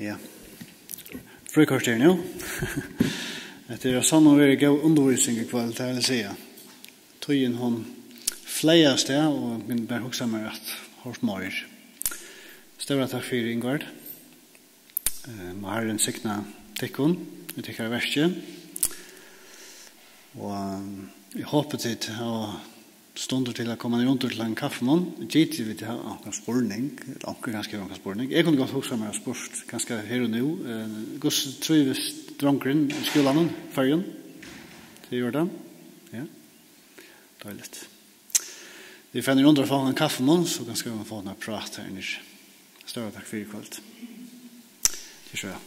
Ja. Fríkorter nú. Hetta er av sonnum verið góð undirvísing í kvøld, tað vil eg siga. Tíðin, hon fleyg av stað, og eg bara hugsaði mær at hoyrt meir. Stóra takk fyri, Ingvard. Eh, má Harrin signa tykkum í tykkara verki. Og, eh, eg hopi, tit hava stundir til at koma niðurundir til ein kaffimunn. Gitti, vit hava onkran spurning, ella onkur kanska hevur onkran spurning. Eg kundi gott hugsað mær at spurt, kanska her og nú, eh, hvussu trívist drongurin í skúlanum í Føroyum? Tað er í ordan? Ja. Deiligt. Vit fara niðurundir at fáa ein kaffimunn, so kanska vit fáa ein prát her niðri. Stóra takk fyri í kvøld. Tað er so, ja.